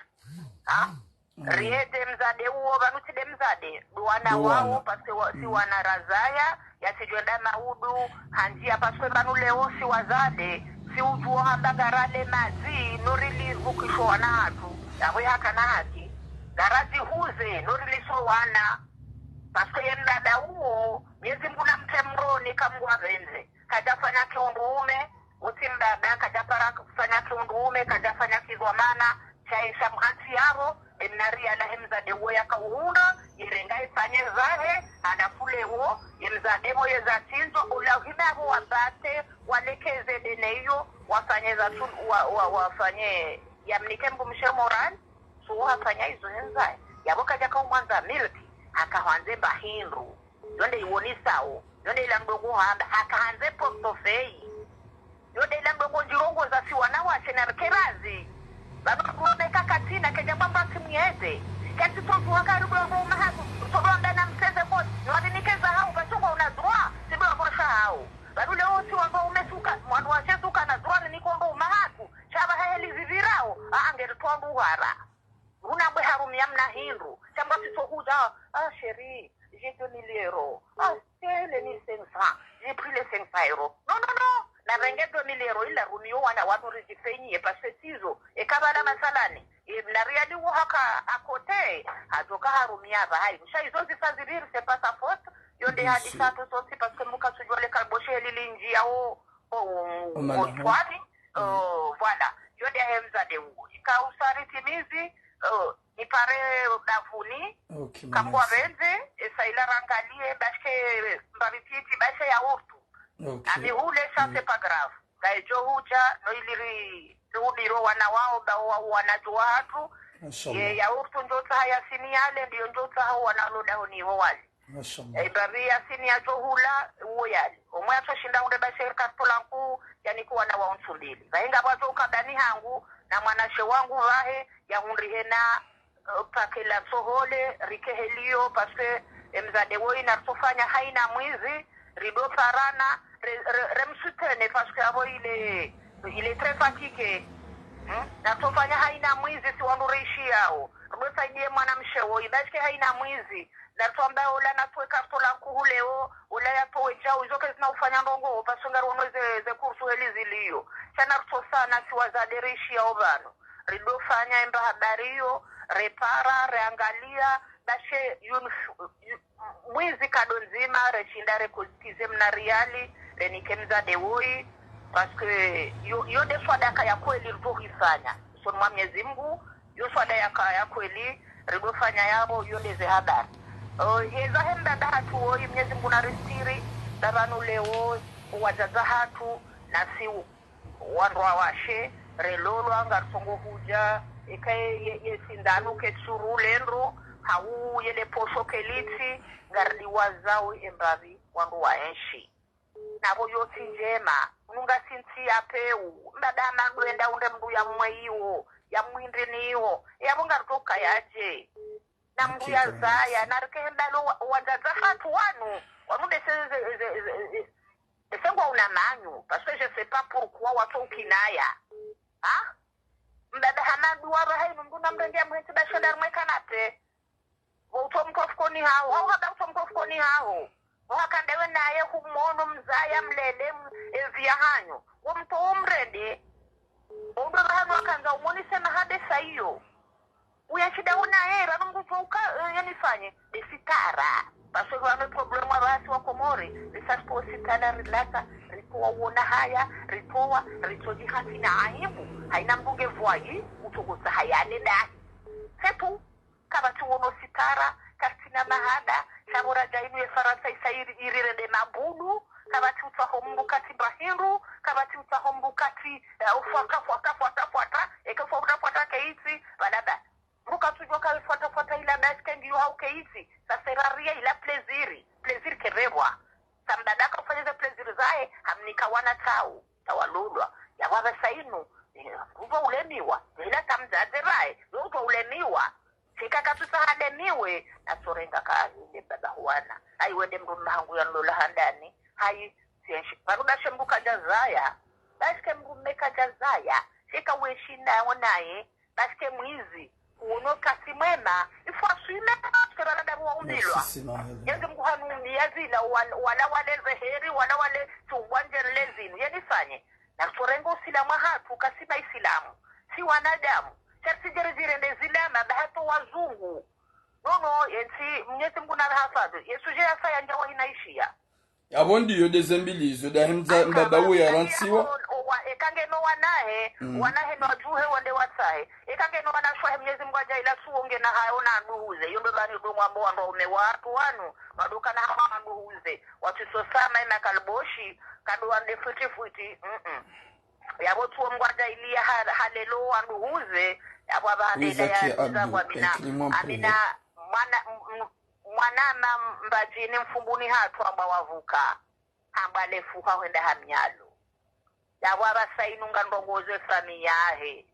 Ha? Riede mzade uwo, pvanu tsi nde mzade, ndo wana wawo, parce que wa, si wana razaya, ya tsidjwenda maudu, handzia parce que pvanu leo si wazade, si udjuwa hamba ngarale madji, no rilivukisho wana hatru, yawe hakana haki, ngarazi huze, no riliso wana, parce que ye mdada uwo, Mwenyezi Mungu namtse mroni kamngwa pvendze. Kadjafanya kiundrume, utsi mdada, kadjapara kufanya kiundrume, kadjafanya kidhwamana, sha ye sha mhantsi yapvo, emna riala he mzade uwo yaka uhundra, yerenga ifanye zahe, halafu leo, ye mzade pvo yeza tsindzo, ula uhime apvo wabate, walekeze dene iyo, wafanye za tsu, wa, wa, wafanye, yamnike mdrumshe morali, tsuwo hafanya izo hendzaye. Yapvo kadjaka umwandza milki, haka hwandze mba hindru. Yo nde iwonisao, yo nde ila mdru nguhamba, haka handze portefeuille. Yo nde ila mdru ngu ndjirongoza si wana washe na rikerazi. Pvanu mdrume kakatsina, kedja mwamba tsi mweze. Ketsi todjuwa kari mdru wa uma hatru, todjuwa mdru na mseze koti. Ni wali nikeza hau, pvatsi ngwa una droit, si mdru wa koresha hau. Pvanu leo si wandru wa ume suka, mwandru washe suka na droit ni kondo uma hatru. Sha pvaha heli zipvirao, a, angeri twandu hara. Runa mbwe harumia mna hindru. Shamba sitso hudja, ah, chérie, j'ai deux mille euros. Ah, c'est les mille cinq cents. J'ai pris les cinq cents euros. Non, non, non. Na renge deux mille euros, ila rumio wana wanu ridjifenyi, e parce que sizo. E kabala masalani. E mna riali wo haka à côté. Hadjoka harumia pvahayi. Sha izo zifa zipviri, c'est pas sa faute. Yo nde hadisa tu sosi, parce que muka tsudjuwa le kalboshe lili ndjia o, o, o, o, o, voilà. Yo nde ahe mzade uwo. Ika usari timizi, eh, nipare bavuni, kamwa pvendze, esa ila rangalie, bashe, mbapvi titi, bashe ya urtu. Ami hule, ça, c'est pas grave. Ngaidjo hudja, no ili ri, rihubiro wana wao, ba wa, wana djuwa hatru. Ye, ya urtu ndjo tsaha ya sini yale, ndiyo ndjo tsaha wana loda honi ho wali. Mashallah. E, mbapvi ya sini yadjo hula, uwo yali. Omwe yatso shinda unde bashe kartula nkuu, yani kuwa na wa untsu mbili. Pvahinga pvwadjo ukabani hangu, Na mwanamshe wangu pvahe, yahundrihe na, eh, pake la tsohole, rike heliyo, parce que, eh, mdzadze woyi naritsofanya haina mwizi, ridoparana, re, re, remsoutenir, parce que apvo il est, il est très fatigué. Hmm? Naritsofanya haina mwizi, si wandru reishiyao. Ridosaidiye mwanamshe woyi, parce que haina mwizi. Naritsamba ola natowe karto la nkuhu leo, ola yatowe djau, izo kazina ufanya ndrongoo, parce que ngariwono ze, ze kursu heli ziliyo. Sha naritsosana si wadzadze reishiyao pvanu. Ridofanya emba habari iyo, repara, reangaliya, bashe yunif-, yu-, mwizi kado ndzima, reshinda rekotize mna riali, renike mdzadze woyi, parce que yo, yo nde swadaka ya kweli ridohifanya. Usoni mwa Mnyezi Mngu, yo swadaka ya, ya kweli, ridofanya yapvo, yo nde ze habari. O, yeza he mbaba hatru woyi, Mnyezi Mngu naristiri, ba pvanu leo, wadzadze hatru, nasi u-, wandru wawashe, relolwa, ngarisongo hudja, eka ye, ye, ye sindanu ketsuru lendro, hau yele posho kelitsi, ngaridiwazao embapvi, wandru waenshi. Napvo yotsi ndjema, nunga sintsi ya peu, mbaba Hamadu enda unde mndru ya mwe iwo, ya mwindri ni iwo, yapvo ngaridoka yadje. Na mndru ya zaya, narike hembalo wa, wadzadze hatru wanu, wanu nde se, se, se, se, se, se ngwa una manyu, parce que je sais pas pourquoi watso ukinaya. Ha? Mbaba Hamadu wa pvahe inu mndru na mrenge ya muhentsi bashe nda rimwe kanape. Wo utso mtru fukoni haho, hau haba utso mtru fukoni haho. Wo haka ndewe naye humono mzaya mlele m-, evi ya hanyu. Wo mtru umrende. Wo ndo pvahanu wakandza umonise mahaba sa iyo. Uya shida unaye, pvanu mndru tso uka, eh, yani fanye. Nde sitara. Parce que pvanu problème wa basi wa Komori, risasi po sitara rilata, ritowa uona haya, ritowa, ritsodjihantsi na aibu. Haina mndru nge vwayi, utso kotsa haya ne dahi. C'est tout. Kapvatsi wono sitara, karitsina mahaba, sha pvo radja inu ye Farantsa isa iri, irirende mabudu, kapvatsi utsaho mndru katsi bahindru, kapvatsi utsaho mndru katsi, eh, fwata, fwata, fwata, fwata, eke fwata, fwata keitsi, pvala ba. Mndru katsudjuwa ka fwata, fwata ila basi kengiyo hau keitsi, sa sera riya ila plaisir, plaisir kerepvwa. Sa mbaba ka ufanya ze plaisir zahe, hamnika wana tau, tawalolwa. Yapvo apvasa inu, eh, udjuwa ulemiwa, ila ta mdzadze pvahe, yo udjuwa ulemiwa. Sha eka katsutsaha alemiwe, natsorenga ka, inde mbaba huwana. Hayi wende mndru mme hangu ya nlola handani. Hayi, sienshi. Pvanu bashe mndru kadja zaya. Bashe mndru mme kadja zaya. Sha eka weshi nawo naye. Bashe mwizi. Uwono kasi mwema. Ifo aswime. Bashe pvala dabu wa umbilwa. Merci, Simahele. Yezi Mngu hanu umbiya zila. Wal-, wala wale zeheri. Wala wale tsuwanje nle zinu. Yeni fanye. Natsorenga usilamu hatru, kasi maisilamu. Si wanadamu. Sha ritsidjeredjere nde zilama, ba hata wazungu. Nono, yentsi, Mnyezi Mngu narihafadhwi. Ye sujet ya saya ndja wahinaishiya. Yapvo ndiyo nde zembilizo, nda hemdza, mbaba uya rantsiwa. Eka ngeno wanahe, wanahe no adjuhe wende watsahe. Eka ngeno wanashe wahe Mnyezi Mngu adja ila suwo ngena hayo na anduhuze. Yo ndo bani ndo mwambo wandru waume watru wanu, wadokana hawa anduhuze. Watsu sosama ina kaliboshi, kado wande fwiti fwiti, mm-mm. Yapvo tsuwo Mngu adja iliya ha-, halelo wanduhuze, yapvo apvaha nde ila ya nduza kwa Amina, Amina, mwana, m-, m-, mwanama Mbadjini Mfumbuni hatru amba wavuka, amba lefuha hwenda ha mnyalo. Yapvo apvasa inu nga ndrongozo efamiyi yahe.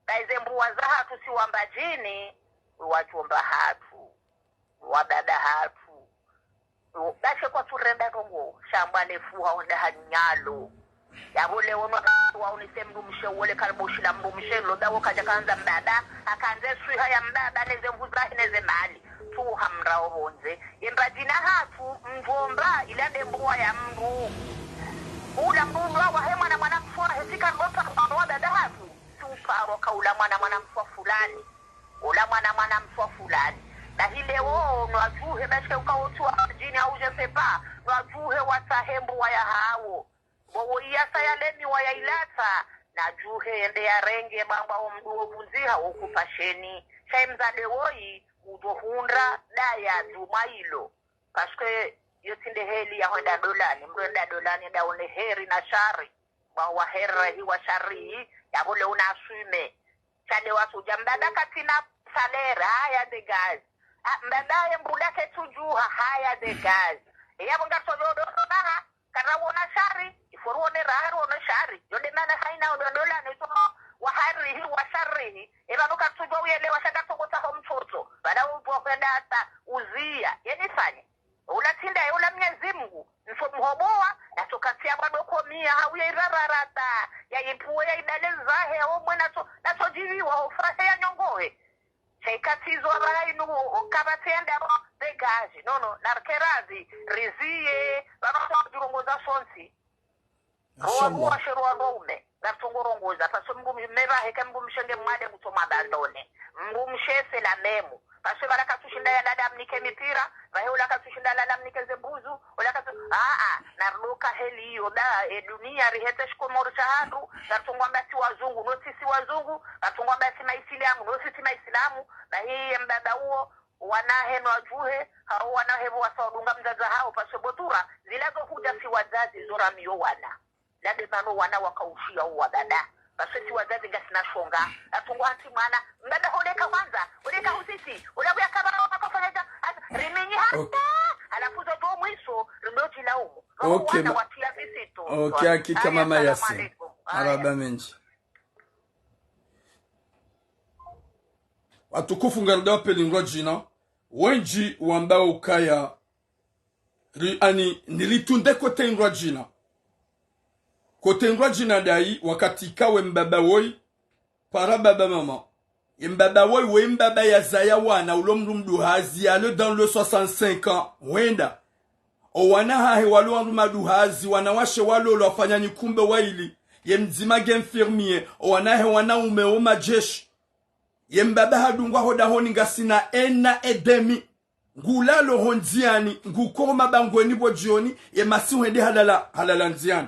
Ba ize mbuwa za hatru si wa Mbadjini, wadjomba hatru. Wa baba hatru. Bashe kwatsurenda ndrongo, sha amba lefuha hwenda ha mnyalo. Yapvo leo no wa unise mdrumshe wole kaliboshi la mdrumshe lo dawo kadja kandza mbaba, akandze swiha ya mbaba neze mvu zahe neze mali. Tsu hamrao pvondze. Ye Mbadjini hatru mdjomba ila nde mbuwa ya mndru. Ula mndru ndo wahe mwana mwana mshe wahe sika ndo ta mwana wa baba hatru. Si uparo ka ula mwana mwana mshe wa fulani. Ula mwana mwana mshe wa fulani. Bahi leo, no adjuhe, bashe uka wotsi wa Mbadjini hau je sais pas, no adjuhe watsahe mbuwa ya hawo. Bo woyi yasa yalemiwa ya ilatsa, na adjuhe yende yarenge bwamba wo mdru wo pvundziha wo kupasheni. Sha ye mdzadze woyi, udjo hundra, daya, djumwa ilo. Parce que yo tsi nde heli ya hwenda ndolani, mndru enda ndolani, nda one heri na shari. Bwa wa heri hi wa shari, yapvo leo na aswime. Sha nde wasudja, mbaba katsina salaire, haya dégage. Ah, mbaba ye mbuda ketsudjuha, haya dégage. Yapvo ngatso ndo ndo ndo maha, kara wona shari, ifo ruone raha ruone shari. Yo nde mana haina ndo ndolani, so, Wa harihi, wa sharihi, epvanu katsudjuwa uyelewa sha katsongo tsaho mtsotso, pvala udjuwa hwenda hata uziya, yenifanye. Ula tsi ndaye, ula Mnyezi Mngu, ntso mhobowa, natso katsiya bwa doko miya, hauye irararata, ya ipvuwe, ya idale zahe, hau mwe natso, natso djiviwa, ho furahe ya nyongohe. Sha ikatsizo apvaha inu, o, o, kapvatsi enda, o, dégage, non, non, narikerazi, riziye, pvapvo tsa udjurongoza sontsi. Rowa, rowa, she rowa, rowa ume. Ngaritsongo rongoza, parce que mdru mme pvahe ka mdru mshe nge mwade kutso mwabandone. Mdru mshe c'est la même. Parce que pvala katsushinda yalala amnike mipira, pvahe ula katsushinda yalala amnike ze mbuzu, ula katsu-, ah, ah, naridoka heli iyo, da, e dunia rihetse shikomori shahatru, ngaritsongo amba si wazungu, no tsi si wazungu, ngaritsongo amba si maisilamu, no tsi si maisilamu, bahi ye mbaba uwo, wanahe no wadjuhe, hao wanahe pvo wasa wadunga mdzadze hawo, parce que botura, zila zo hudja si wazazi zo ramiyo wana. Labe pvanu wana wakaushiya uwa baba. Parce que si wazazi ngasina shonga. Atsungu hantsi mwana, mbaba holeka kwanza, holeka husisi, ula kuya kabara wakafanya dja, hata, riminyi hata, halafu zo to mwiso, rindo djilaumu. Pvanu wana watiya visito. Ok, hakika mama Yasin. Marahaba mendji. Watukufu, ngarido wapveli ndrwadjina, wendji wamba ukaya, ri-, ani, niritunde kote ndrwadjina. Kote ndrwadjina ndayi, wakati ikawo ye mbaba woyi, para baba mama. Ye mbaba woyi, we mbaba yazaya wana, ulo mdru mduhazi, yalo dans le soixante-cinq ans, hwenda. O wana hahe walo wandru maduhazi, wanawashe walo, walo wafanya nyikumbe wayili, ye mdzima nge infirmier, o wanahe wanaume wo majeshi. Ye mbaba hadungwa ho dahoni ngasina un an et demi. Ngulalo ho ndziani, nguko mabangweni pvo djioni, ye masihu hende halala, halala ndziani.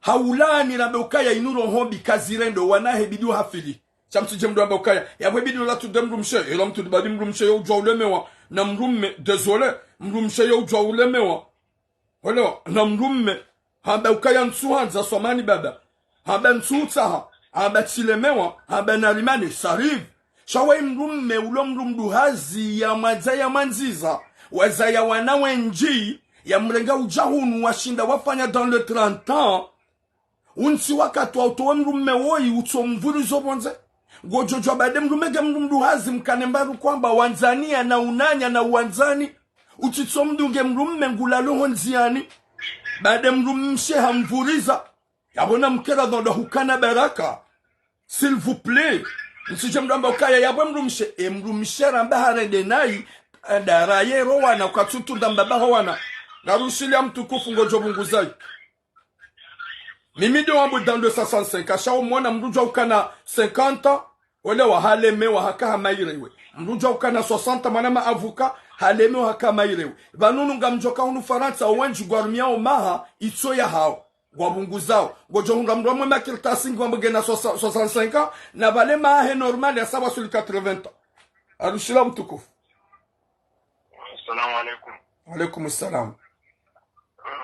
Haulani rambe ukaya inu roho mbi kazirendo, wanahe bidi uhafili. Sha mtsidje mdru amba ukaya, yapvo bidi ula tunde mdru mshe, ela mtru badi mdru mshe yo udjuwa ulemewa, na mdru mme, désolé, mdru mshe yo udjuwa ulemewa. Welewa, na mdru mme, hamba ukaya ntsu handza swamani baba, hamba ntsu utsaha, hamba tsilemewa, hamba narimane, ça arrive. Sha wayi mdru mme, ulo mdru mduhazi, ya mwadza ya mwandziza, wazaya wana wendji, ya mrenga udja hunu, washinda wafanya dans le trente ans, untsi wakati wa utowe mdru mme woyi, utso mvurizo pvondze. Ngodjo djuwa bade mdru mme nge mdru mduhazi, mkane mbaru kwamba wandzani ya na unanya na uwandzani. Utsitso mdunge mdru mme ngulalo ho ndziani. Bade mdru mshe hamvuriza. Yapvo na mkera dhondo hukana baraka. S'il vous plaît. Mtsidje mdru amba ukaya yapvo mdru mshe, e mdru mshe ramba harende nayi, ndara ye ro wana, ukatsutunda mbaba ho wana. Ngarushiliya mtukufu ngodjo pvunguzayi. Mimi ndo wambo dans le soixante-cinq, asha umwona mdru djuwa ukana cinquante ans, welewa halemewa haka hama irewe. Mdru djuwa ukana soixante, mwana ma avocat, halemewa haka hama irewe. Pvanu nunga mdjoka hunu Farantsa, owendji ngwarumiyao maha, itso ya hawo. Ngwapvunguzao. Ngodjo hundra mdru wamwe makartasi ngi wambo ngena soixante, soixante-cinq ans, na pvale maha he normal ya sawa suli quatre-vingts ans. Arushila mtukufu. Assalamu alaikum. Alaikum salam.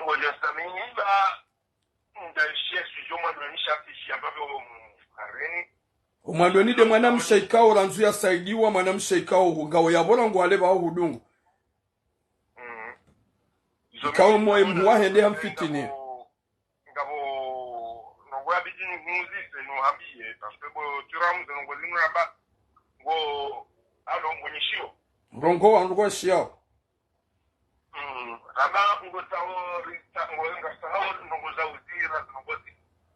Ngodjo samihi ba, ndaishiya sujet omwandoni shafishi ambavyo mkareni. Omwandoni nde mwanamshe ikao randzu yasaidiwa, mwanamshe ikao hu-, ngawo yapvola ngwale pvao hudungu. Mm. Ikao moye mdru wahe nde hamfitini. Ngapvo, ngapvo, ndrongo yabidi nihuzise, nihambiye, parce que bo tiramu ze ndrongo zinu ramba, ngo, alo, ngonyishiyo. Ndrongo wa ndrongo shiyao. Mm, ramba, ngo tsaho, ri-, tsa-, ngo, nga tsaho, ndrongo za uzira, ndrongo zi.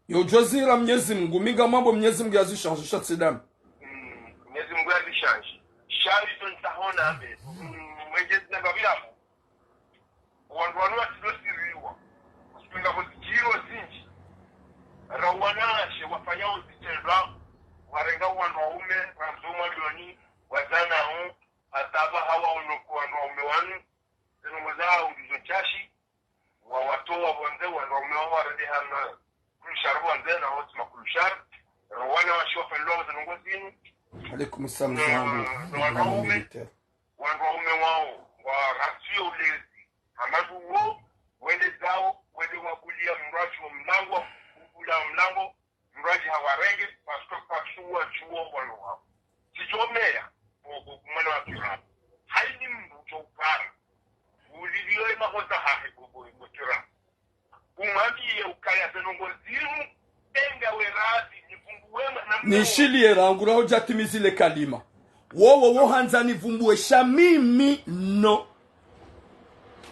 Yo djo zira Mnyezi Mngu, mi ngamwambo Mnyezi Mngu yazishanji sha tsidami. Mm, Mnyezi Mngu yazishanji. Shari to ntsaho na ambe. Mm, mwenje zina babilamu. Wandru wanu watsidosiriwa. Kusipenga kuzidjiro zindji. Ra wanawashe wafanya uzitrendwa. Warenga wandru waume, wandru madoni, wazanao, hata pvaha waonoko wandru waume wanu. Ze ndrongo zao ndizo ntsashi. Wawatowa pvondze, wandru waume wao warende hama. Kulushar pvondze, na wontsi makulushar. Ra wanawashe wafanyilwa ze ndrongo zinu. Alaikum salam. No, no, wandru waume. Wandru waume wao, ngwarasio ulezi. Hamadu wo, wende zao, wende wabuliya mdru wadji wo mlango, ubula mlango, mdru wadji hawarenge, parce que kwatsuwa djuwo wanu wao. Tsidjo meya, o, o, mwana wa turabu. Hayini mdru djo upara. Uliliyo emahoza hahe, bo, bo, bo turabu. Umwambiye ukaya ze ndrongo zinu, enga we radhi, nipvunguwe Nishiliye rangu raho djatimizi le kalima. Wowo, wo handza nivumbuwe sha mimi, no.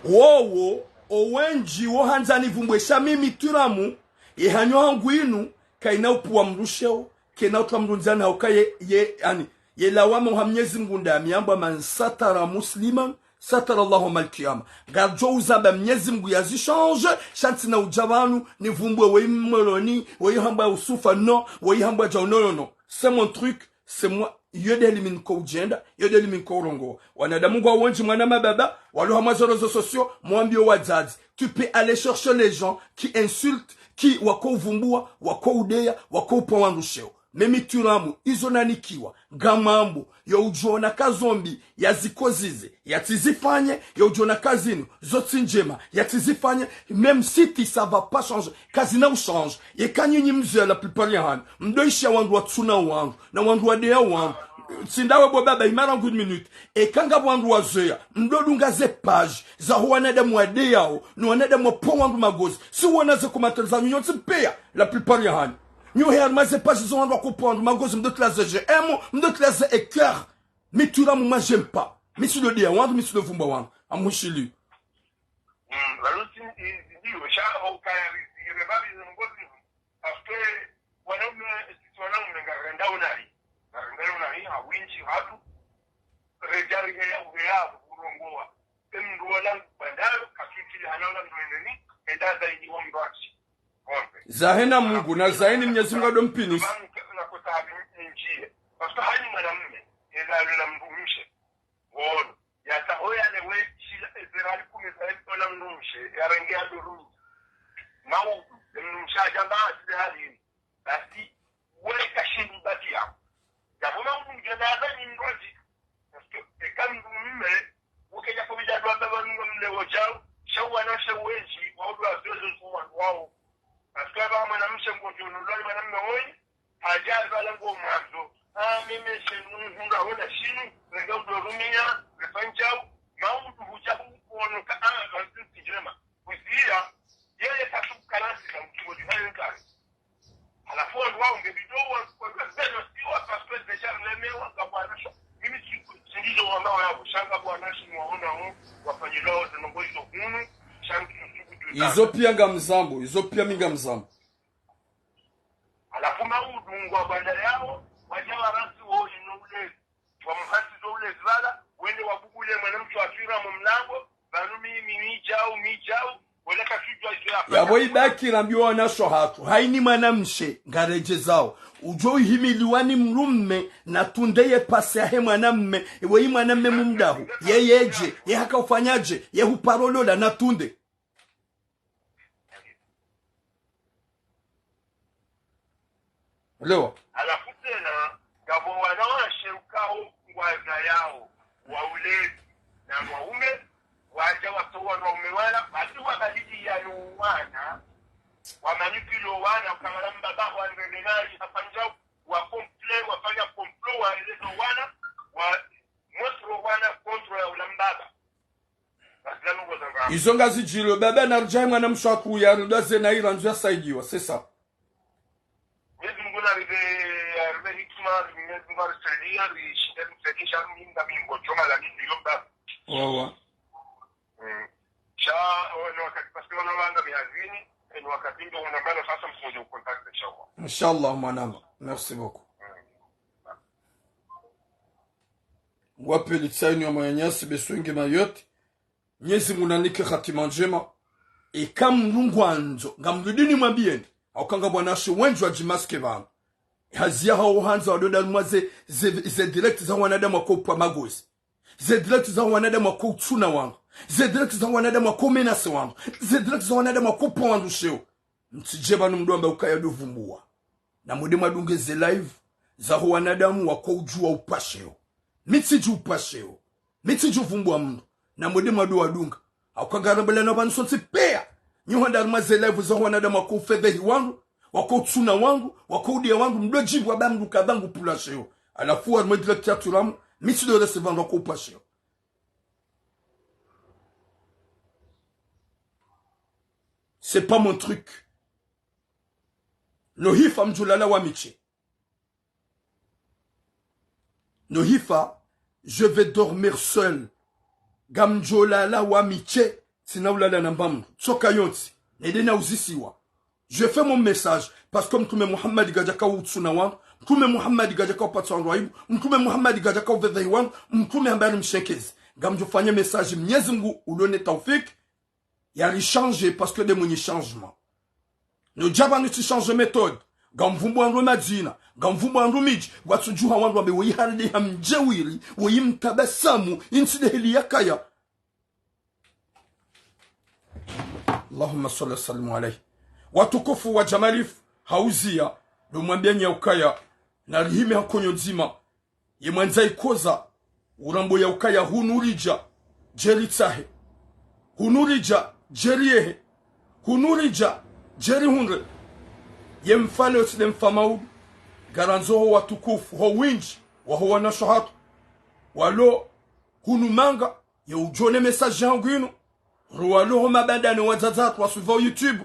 Wowo, owendji, wo handza nivumbuwe sha mimi, Twiramu, ye hanyo hangu inu, kayina upvuwa mdru sheo, kayina utrwa mdru ndzani hauka ye, ye, ani, ye lawama uha Mnyezi Mngu ndami yambwa: من ستر مسلما ستره الله يوم القيامة. Ngaridjo uzamba Mnyezi Mngu yazi change, sha ntsina udja pvanu, nivumbuwe weyi Moroni, weyi hambwa Yusufa, no, weyi hambwa Djau, no, no, no. C'est mon truc, c'est moi. Iyo nde limi niko udjenda, iyo nde limi niko urongowa. Wanadamu ngwao wendji mwana mababa, walo harumwa ze réseaux sociaux, mwambiyo wadzadze. Tu peux aller chercher les gens qui insultent, qui wako uvumbuwa, wako udeya, wako upva wandru sheo. Mimi Twiramu, izo nanikiwa, ngamwambo, yo udjona ka zombi, yazikozize, yatsizifanye, yo udjona ka zinu, zo tsi ndjema, yatsizifanye, même si ti ça va pas changer, kazina uchanger, yeka nyinyi mzeya la plupart ya hanyu, mdoishiya wandru watsuna wandru, na wandru wadeya wandru, tsindawe bo baba, imara ngu une minute, eka ngapvo wandru wazeya, mdodunga ze page, zaho wanadamu wadeyao, no wanadamu wapva wandru magozi, si wona ze commentaires zanyu nyontsi peya, la plupart ya hanyu. Nyo he harumwa ze page zo wandru wakupva wandru magozi, mdotila ze j'aime, mdotila ze cœur. Mi Twiramu, moi j'aime pas. Mi tsidodeya wandru, mi tsidovumbwa wandru. Amwishiliye. Mm, balozi, i, i, iyo, sha, o, kaya, i, i, rebabi, i, ngozi, parce que, wanaume, sisi wanaume, ngarenda unayi. Ngarenda unayi, ha windji, hatru, redjari, heya, uheya, urongowa. Emndru wala ngupvandaro, kaswitili hana wala mndru endeni, enda zaidi wa mndru atsi. Ngombe. Zahena Mungu, na zaheni Mnyezi Mngu adompinisa. Manu ke-, na kota habi ndjiye. Parce que hani mwanamme, eza alola mndru mshe. Wono. Yata oya ne we, shila ezerali kume za alola mndru mshe, yarenge adorumi. Maudu, mndru mshe adjamba asile halini. Basi, wele kashindi baki yao. Yapvo maudu ngena aza ni mndru atsi. Parce que, eka mndru mme, uke yapvo bidja dwa baba mndru mle wodjao, sha wanashe wendji, wa udwa zozo zo wandru wao. Parce que aba mwanamshe ngodjo nulwa ni mwanamme woyi, hadja abala ngo mwandzo. Ah, mimi she nu-, nunga hona shinu, nunga udorumiya, nunga fanyao, maudu hudja hukono ka, ah, kansi ndjema. Kuziya, yeye kasuku kalasi za mkibo di hayo kare. Halafu wandru wao nge bidjo wa-, wandru wa zeno siwa, parce que déjà mlemewa, ngapvo wanasho. Mimi si-, sindizo wambao yapvo, sha ngapvo wanasho ni waona wo, wafanyilwao zeno ngo izo hunu, sha ngi nusuku. Izo piya ngamzambo, izo piya mi ngamzambo. Halafu maudu ngwa banda yao, wadja warasi wo ino ulezi. Wamuhasi zo ulezi pvala, wende wabubule mwanamshe wa Twiramu mlango, pvanu mi, mi, mi djau, mi djau, wala kasudjwa izo ya. Yapvo ibaki rambiwa wanasho hatru, hayini mwanamshe, ngaredjezao. Udjo uhimiliwa ni mdrumme, natunde ye pasi yahe mwanamme, iwe yi mwanamme mumdahu, ye yedje, ye haka ufanyadje, ye huparolola, natunde. Lewa. Halafu tsena, ngapvo wanawashe ukao ngwazayao, wa ulezi, na waume, wadja watowa waume wala, basi wabalidi yanu wana, wamanipilo wana, ukamala mbaba, wanrende nayi, hapvandjao, wa complot, wafanya complot, waelezo wana, wa motro wana, contre ya ula mbaba. Izo ngazidjilo, baba, naridjaye mwanamshe waku ya, ridwaze na irandzo ya saidiwa, c'est ça. Mwenyezi Mungu naripe, aripe hikima, Mwenyezi Mungu arisaidiye, rishinde rimsaidisha, mimi ngami ngodjo mala mimi yo baba. Wawa. Mm. Sha, o, ni wakati, parce que wana wanga mi hazini, e, ni wakati ndo una mbalo sasa mkojo contact, inshallah. Inshallah, mwanama. Merci beaucoup. Mm. Ngwapveli tsaini wa mwananyasi beswenge Mayotte. Mwenyezi Mungu nanike hatima ndjema. Eka mndru ngwandzo, ngamrudi nimwambiyeni. Hauka ngapvo wanashe wendji wadjimaske pvanu. Hazi yahao handza wadonda harumwa ze, ze, ze direct za wanadamu wako upva magozi. Ze direct za wanadamu wako utsuna wandru. Ze direct za wanadamu wako menase wandru. Ze direct za wanadamu wako upva wandru sheo. Mtsidje pvanu mdru amba ukaya dovumbuwa. Na mwende mwadunge ze live zaho wanadamu wako udjuwa upva sheo. Mi tsidji upva sheo. Mi tsidji uvumbuwa mndru. Na mwende mwado wadunga. Hauka ngarambelana pvanu sontsi peya. Nyi hwenda harumwa ze live zaho wanadamu wako ufedhehi wandru, wako utsuna wandru, wako udeya wandru, mdo djibu wamba mndru kadha ngu pvula sheo. Halafu harumwa direct ya Twiramu, mi tsido recevoir wandru wako upva sheo. C'est pas mon truc. No hifa mdjulala wa miche. no hifa, je vais dormir seul. Ngamdjo lala wa mi tse, tsina ulala na mba mndru. Tsoka yontsi, nende na uzisiwa. Je fais mon message, parce que Mtrume Muhammad kadjaka utsuna wandru, Mtrume Muhammad kadjaka upatsa wandru aibu, Mtrume Muhammad kadjaka uvevei wandru, Mtrume hamba ri mshekezi. Ngamdjo fanya message, Mnyezi Mngu ulo ne taufik, ya ri changer, parce que nde mwenye changement. No djaba no tsi changer méthode. Ngamvumbu wandru madzina, ngamvumbu wandru midji, ngwatsudjuha wandru wambe woyi haridi ha mdjewiri, woyi mtabasamu, intsi nde heli yakaya. Allahumma salli wa sallim alayhi. Watukufu wa Jamalif, hauziya, ndo mwambia nyi ya ukaya, na rihime ha nkonyo ndzima, ye mwandza ikoza, urambo ya ukaya hunu ridja, djeri tsahe. Hunu ridja, djeri yehe. Hunu ridja, djeri hundre. Ye mfa leo tsi nde mfa maudu, ngarandzo ho watukufu, ho windji, waho wanasho hatru. Walo, hunu manga, ye udjone message yangu inu. Ruwalo ho mabandani wadzadze hatru wasuivao YouTube.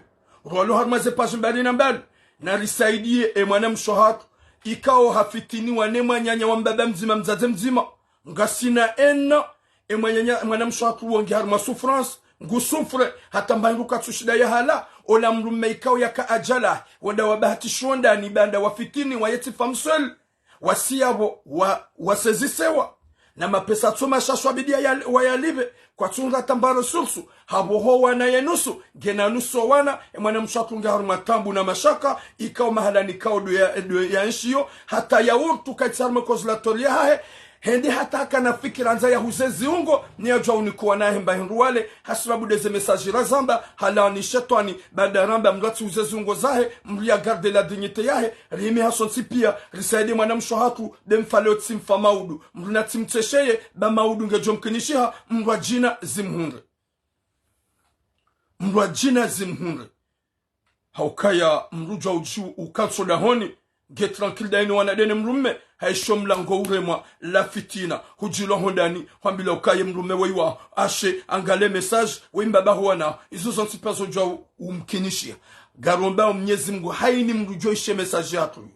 Ruwalo harumwa ze page mbali na mbali. Na risaidiye e mwanamshe hatru. Ikao hafitiniwa ne mwananya wa mbaba mdzima mdzadze mdzima. Ngasina ena. E mwananya, mwanamshe hatru wo nge harumwa souffrance. Ngu souffre. Hata mba hindru katsu shinda ya hala. Ola mdrume ikao yaka adjala. Wenda wabahatishiwa ndani baanda wafitiniwa ye tsi femme seule. Wasi yapvo, wa, wasezisewa. Na mapesa tso mashashu abidi ya, wayalipve, kwatsu ndrata mba ressource, hapvo ho wana ye nusu, ngena nusu wana, e mwanamshe hatru nge harumwa taabu na mashaka, ikao mahala nikao ndo ya, ndo ya nshiyo, hata ya urtu kaitsi harumwa congélateur yahahe, hende hata hakana fikira ndza ya huze ziungo, ni yadjwa uniko wana yahe mba hindru wale, hasibabu nde ze message razamba, hala ni shetwani, baanda ramba mdru atsi huze ziungo zahe, mdru ya garde la dignité yahe, rihime hasontsi pia, risaidie mwanamshe hatru, nde mfa leo tsi mfa maudu. Mdru na tsi mtsesheye, ba maudu ngedjo mkinishiha, mdru adjina zimhundre. Mdru adjina zimhundre. Haukaya mdru djwa udji ukantso dahoni, nge tranquille daini wana ndene mdrume, haisho mlango uremwa, la fitina, hudjilwa hondani, hwambilwa ukaye mdrume weiwa, ashe, angale message, wei mbaba huwana, izo zontsi pia zo djwa umkinishiha. Ngaromba Mnyezi Mngu, haini mdru djo ishe message hatru.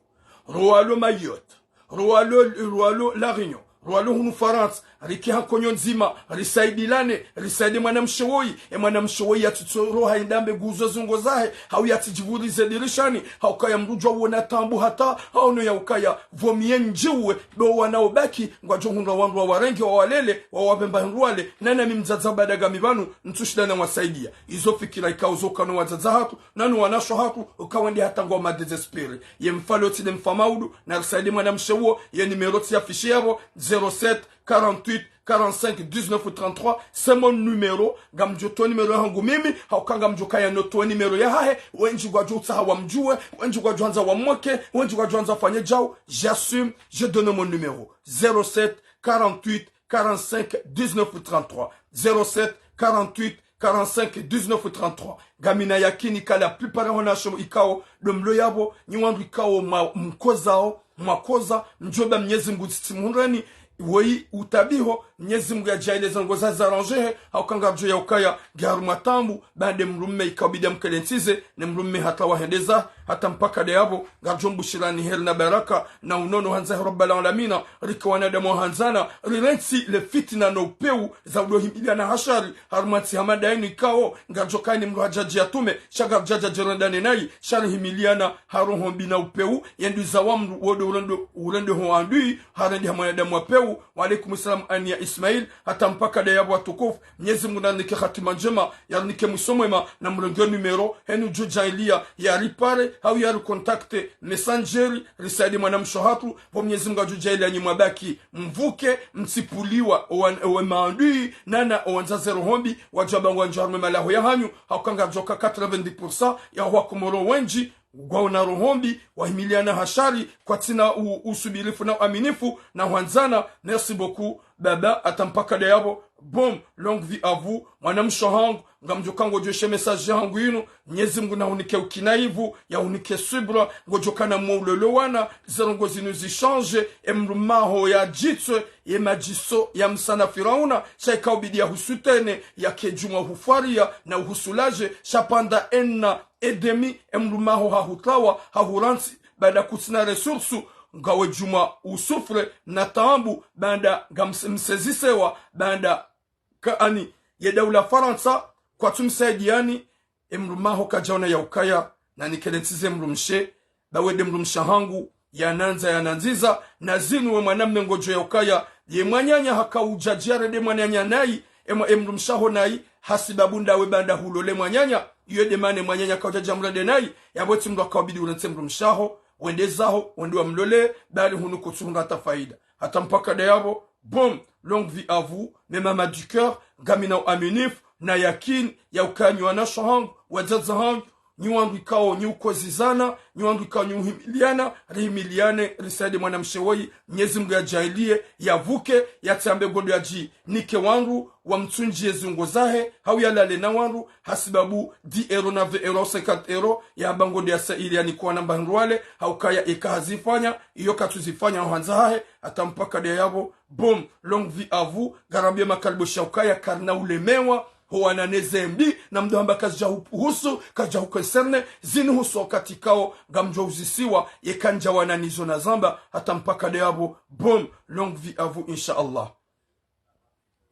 Ruwalo Mayotte, ruwalo, ruwalo La Réunion, ruwalo hunu Farantsa, rike ha nkonyo ndzima, risaidilane, risaidie mwanamshe woyi, e mwanamshe woyi yatsitso roha indambe nguzo ziungo zahe, hau yatsidjivurize dirishani, haukaya mdru djwa uona taabu hata, haono ya ukaya, pvo mi ye ndjiwe, ndo wana obaki, ngwadjo hundra wandru wawarenge, wawalele, wawapve mba hindru wale, nana mi mdzadze baanda ngami pvanu, ntsu shinda na wasaidia. Izo fikira ikao zo kano wadzadze hatru, nanu wanasho hatru, ukawendi hata ngwao ma désespéré. Ye mfa leo tsi nde mfa maudu, na risaidie mwanamshe uwo, ye numéro tsi affiché yapvo, zéro sept, quarante-huit, quarante-cinq, dix-neuf, trente-trois, c'est mon numéro, ngamdjo towa numéro yahangu mimi, hauka ngamdjo kaya no towa numéro yahahe, wendji ngwadjo utsaha wamdjuwe, wendji ngwadjo handza wamweke, wendji ngwadjo handza wafanye djau, j'assume, je donne mon numéro, zéro sept, quarante-huit, quarante-cinq, dix-neuf, trente-trois, zéro sept, quarante-huit, quarante-cinq, dix-neuf, trente-trois. Ngamina yakini ka la plupart ya wanashe ikao, ndo mlo yapvo, nyi wandru ikao mwa, mkozao, mwakoza, mdjomba Mnyezi Mngu tsitsi mhundreni, woyi utabiho, Mnyezi Mngu yadjaaliye ze ndrongo zahe zarandjehe, hauka ngardjo ya ukaya, nge harumwa taabu, baanda mdrume ikao bidi amkelentsize, ne mdrume hata wahendeza, hata mpaka nde yapvo, ngardjo mbushirani heri na baraka, na unono handza he Rabbal Alamina, rike wanadamu wahandzana, rirentsi le fitina no upeu, za udo himbiliana ha shari, harumwa ntsi hama nda inu ikao, ngardjo kaya ni mdru hadjadji yatume, sha ngardjadja djerendane nayi, sha rihimiliana, ha roho mbi na upeu, ye nduiza wa mdru, wo ndo urende, urende ho andui, harende ha mwanadamu wa peu, wa alaikum salam Ania Ismail, hata mpaka nde yapvo watukufu, Mnyezi Mngu narinike hatima ndjema, yarinike mwiso mwema, na mrenge numéro, henu djo djaaliya, yaripare, hau yaricontacte, Messenger, risaidie mwanamshe hatru, pvo Mnyezi Mngu adjo djaaliya nyi mwabaki, mvuke, mtsipuliwa, owan-, owe maandui, nana, owandza ze roho mbi, wadjwamba ngwandjo harumwa malaho yahanyu, hauka ngardjo ka quatre-vingt-dix pour cent, ya wakomori wendji, ngwaona roho mbi, wahimiliana ha shari, kwatsina u-, usubirifu na uaminifu, na hwandzana, merci beaucoup, baba, hata mpaka nde yapvo, bon, longue vie à vous, mwanamshe hangu, ngamdjo ka ngodjo ishe message yahangu inu, Mnyezi Mngu nahunike ukinaivu, yahunike subra, ngodjo kana mwa ulolo wana, ze ndrongo zinu zishanje, e mdrume waho yadjitswe, ye madjiso ya Musa na Firauna, sha ika ubidi yahusutene, yake djumwa hufwaria, na uhusulaje, sha panda ena, edemi, e mdrume waho hahutrawa, hahurantsi, baanda kutsina ressource, ngawe djumwa usufre na taabu, baanda ngamse-, msezisewa, baanda ka ani ye daula Farantsa, kwatsu msaidiani, emdrumme haho kadjaona ya ukaya, na nikelentsize mdrumshe, ba we nde mdrumshe hangu, yanandza, yanandziza, na zinu we mwanamme ngodjo ya ukaya, ye mwananya haka udjadjia rende mwananya nayi, emwa-, emdrumshe haho nayi, hasibabu ndawe baanda hulole mwananya, iyo nde mana mwananya kaudjadjia mrende nayi, yapvo tsi mdru haka ubidi ulentse mdrumshe haho, wende zaho, wende wamlole, bali hunu kutsuhundra hata faida. Hata mpaka nde yapvo, bon, longue vie à vous, mes mamans du cœur, ngamina uaminifu, na yakini, ya ukaya nyi wanashe hangu, wadzadze hangu, nyi wandru ikao nyi ukozizana, nyi wandru ikao nyi uhimiliana, rihimiliane, risaidie mwanamshe woyi, Mnyezi Mngu yadjaaliye, yavuke, yatsambe ngondo yadjinike wandru, wamtsundjie ziungo zahe, hau yalale na wandru, hasibabu dix euros na vingt euros, cinquante euros, yahamba ngondo ya saili yanike wanamba hindru wale, hau kaya eka hazifanya, iyo katsuzifanya, hau handza hahe, hata mpaka nde yapvo, bon, longue vie à vous, ngarambie makalibosha ukaya karina ulemewa, ho wana ne zembi, na mdru hamba kazidja huhusu, kazidja huconcerne, zinu husu wakati kao, ngamdjo uzisiwa, yeka ndja wana nizo nazamba, hata mpaka nde yapvo, bon, longue vie à vous, insha Allah.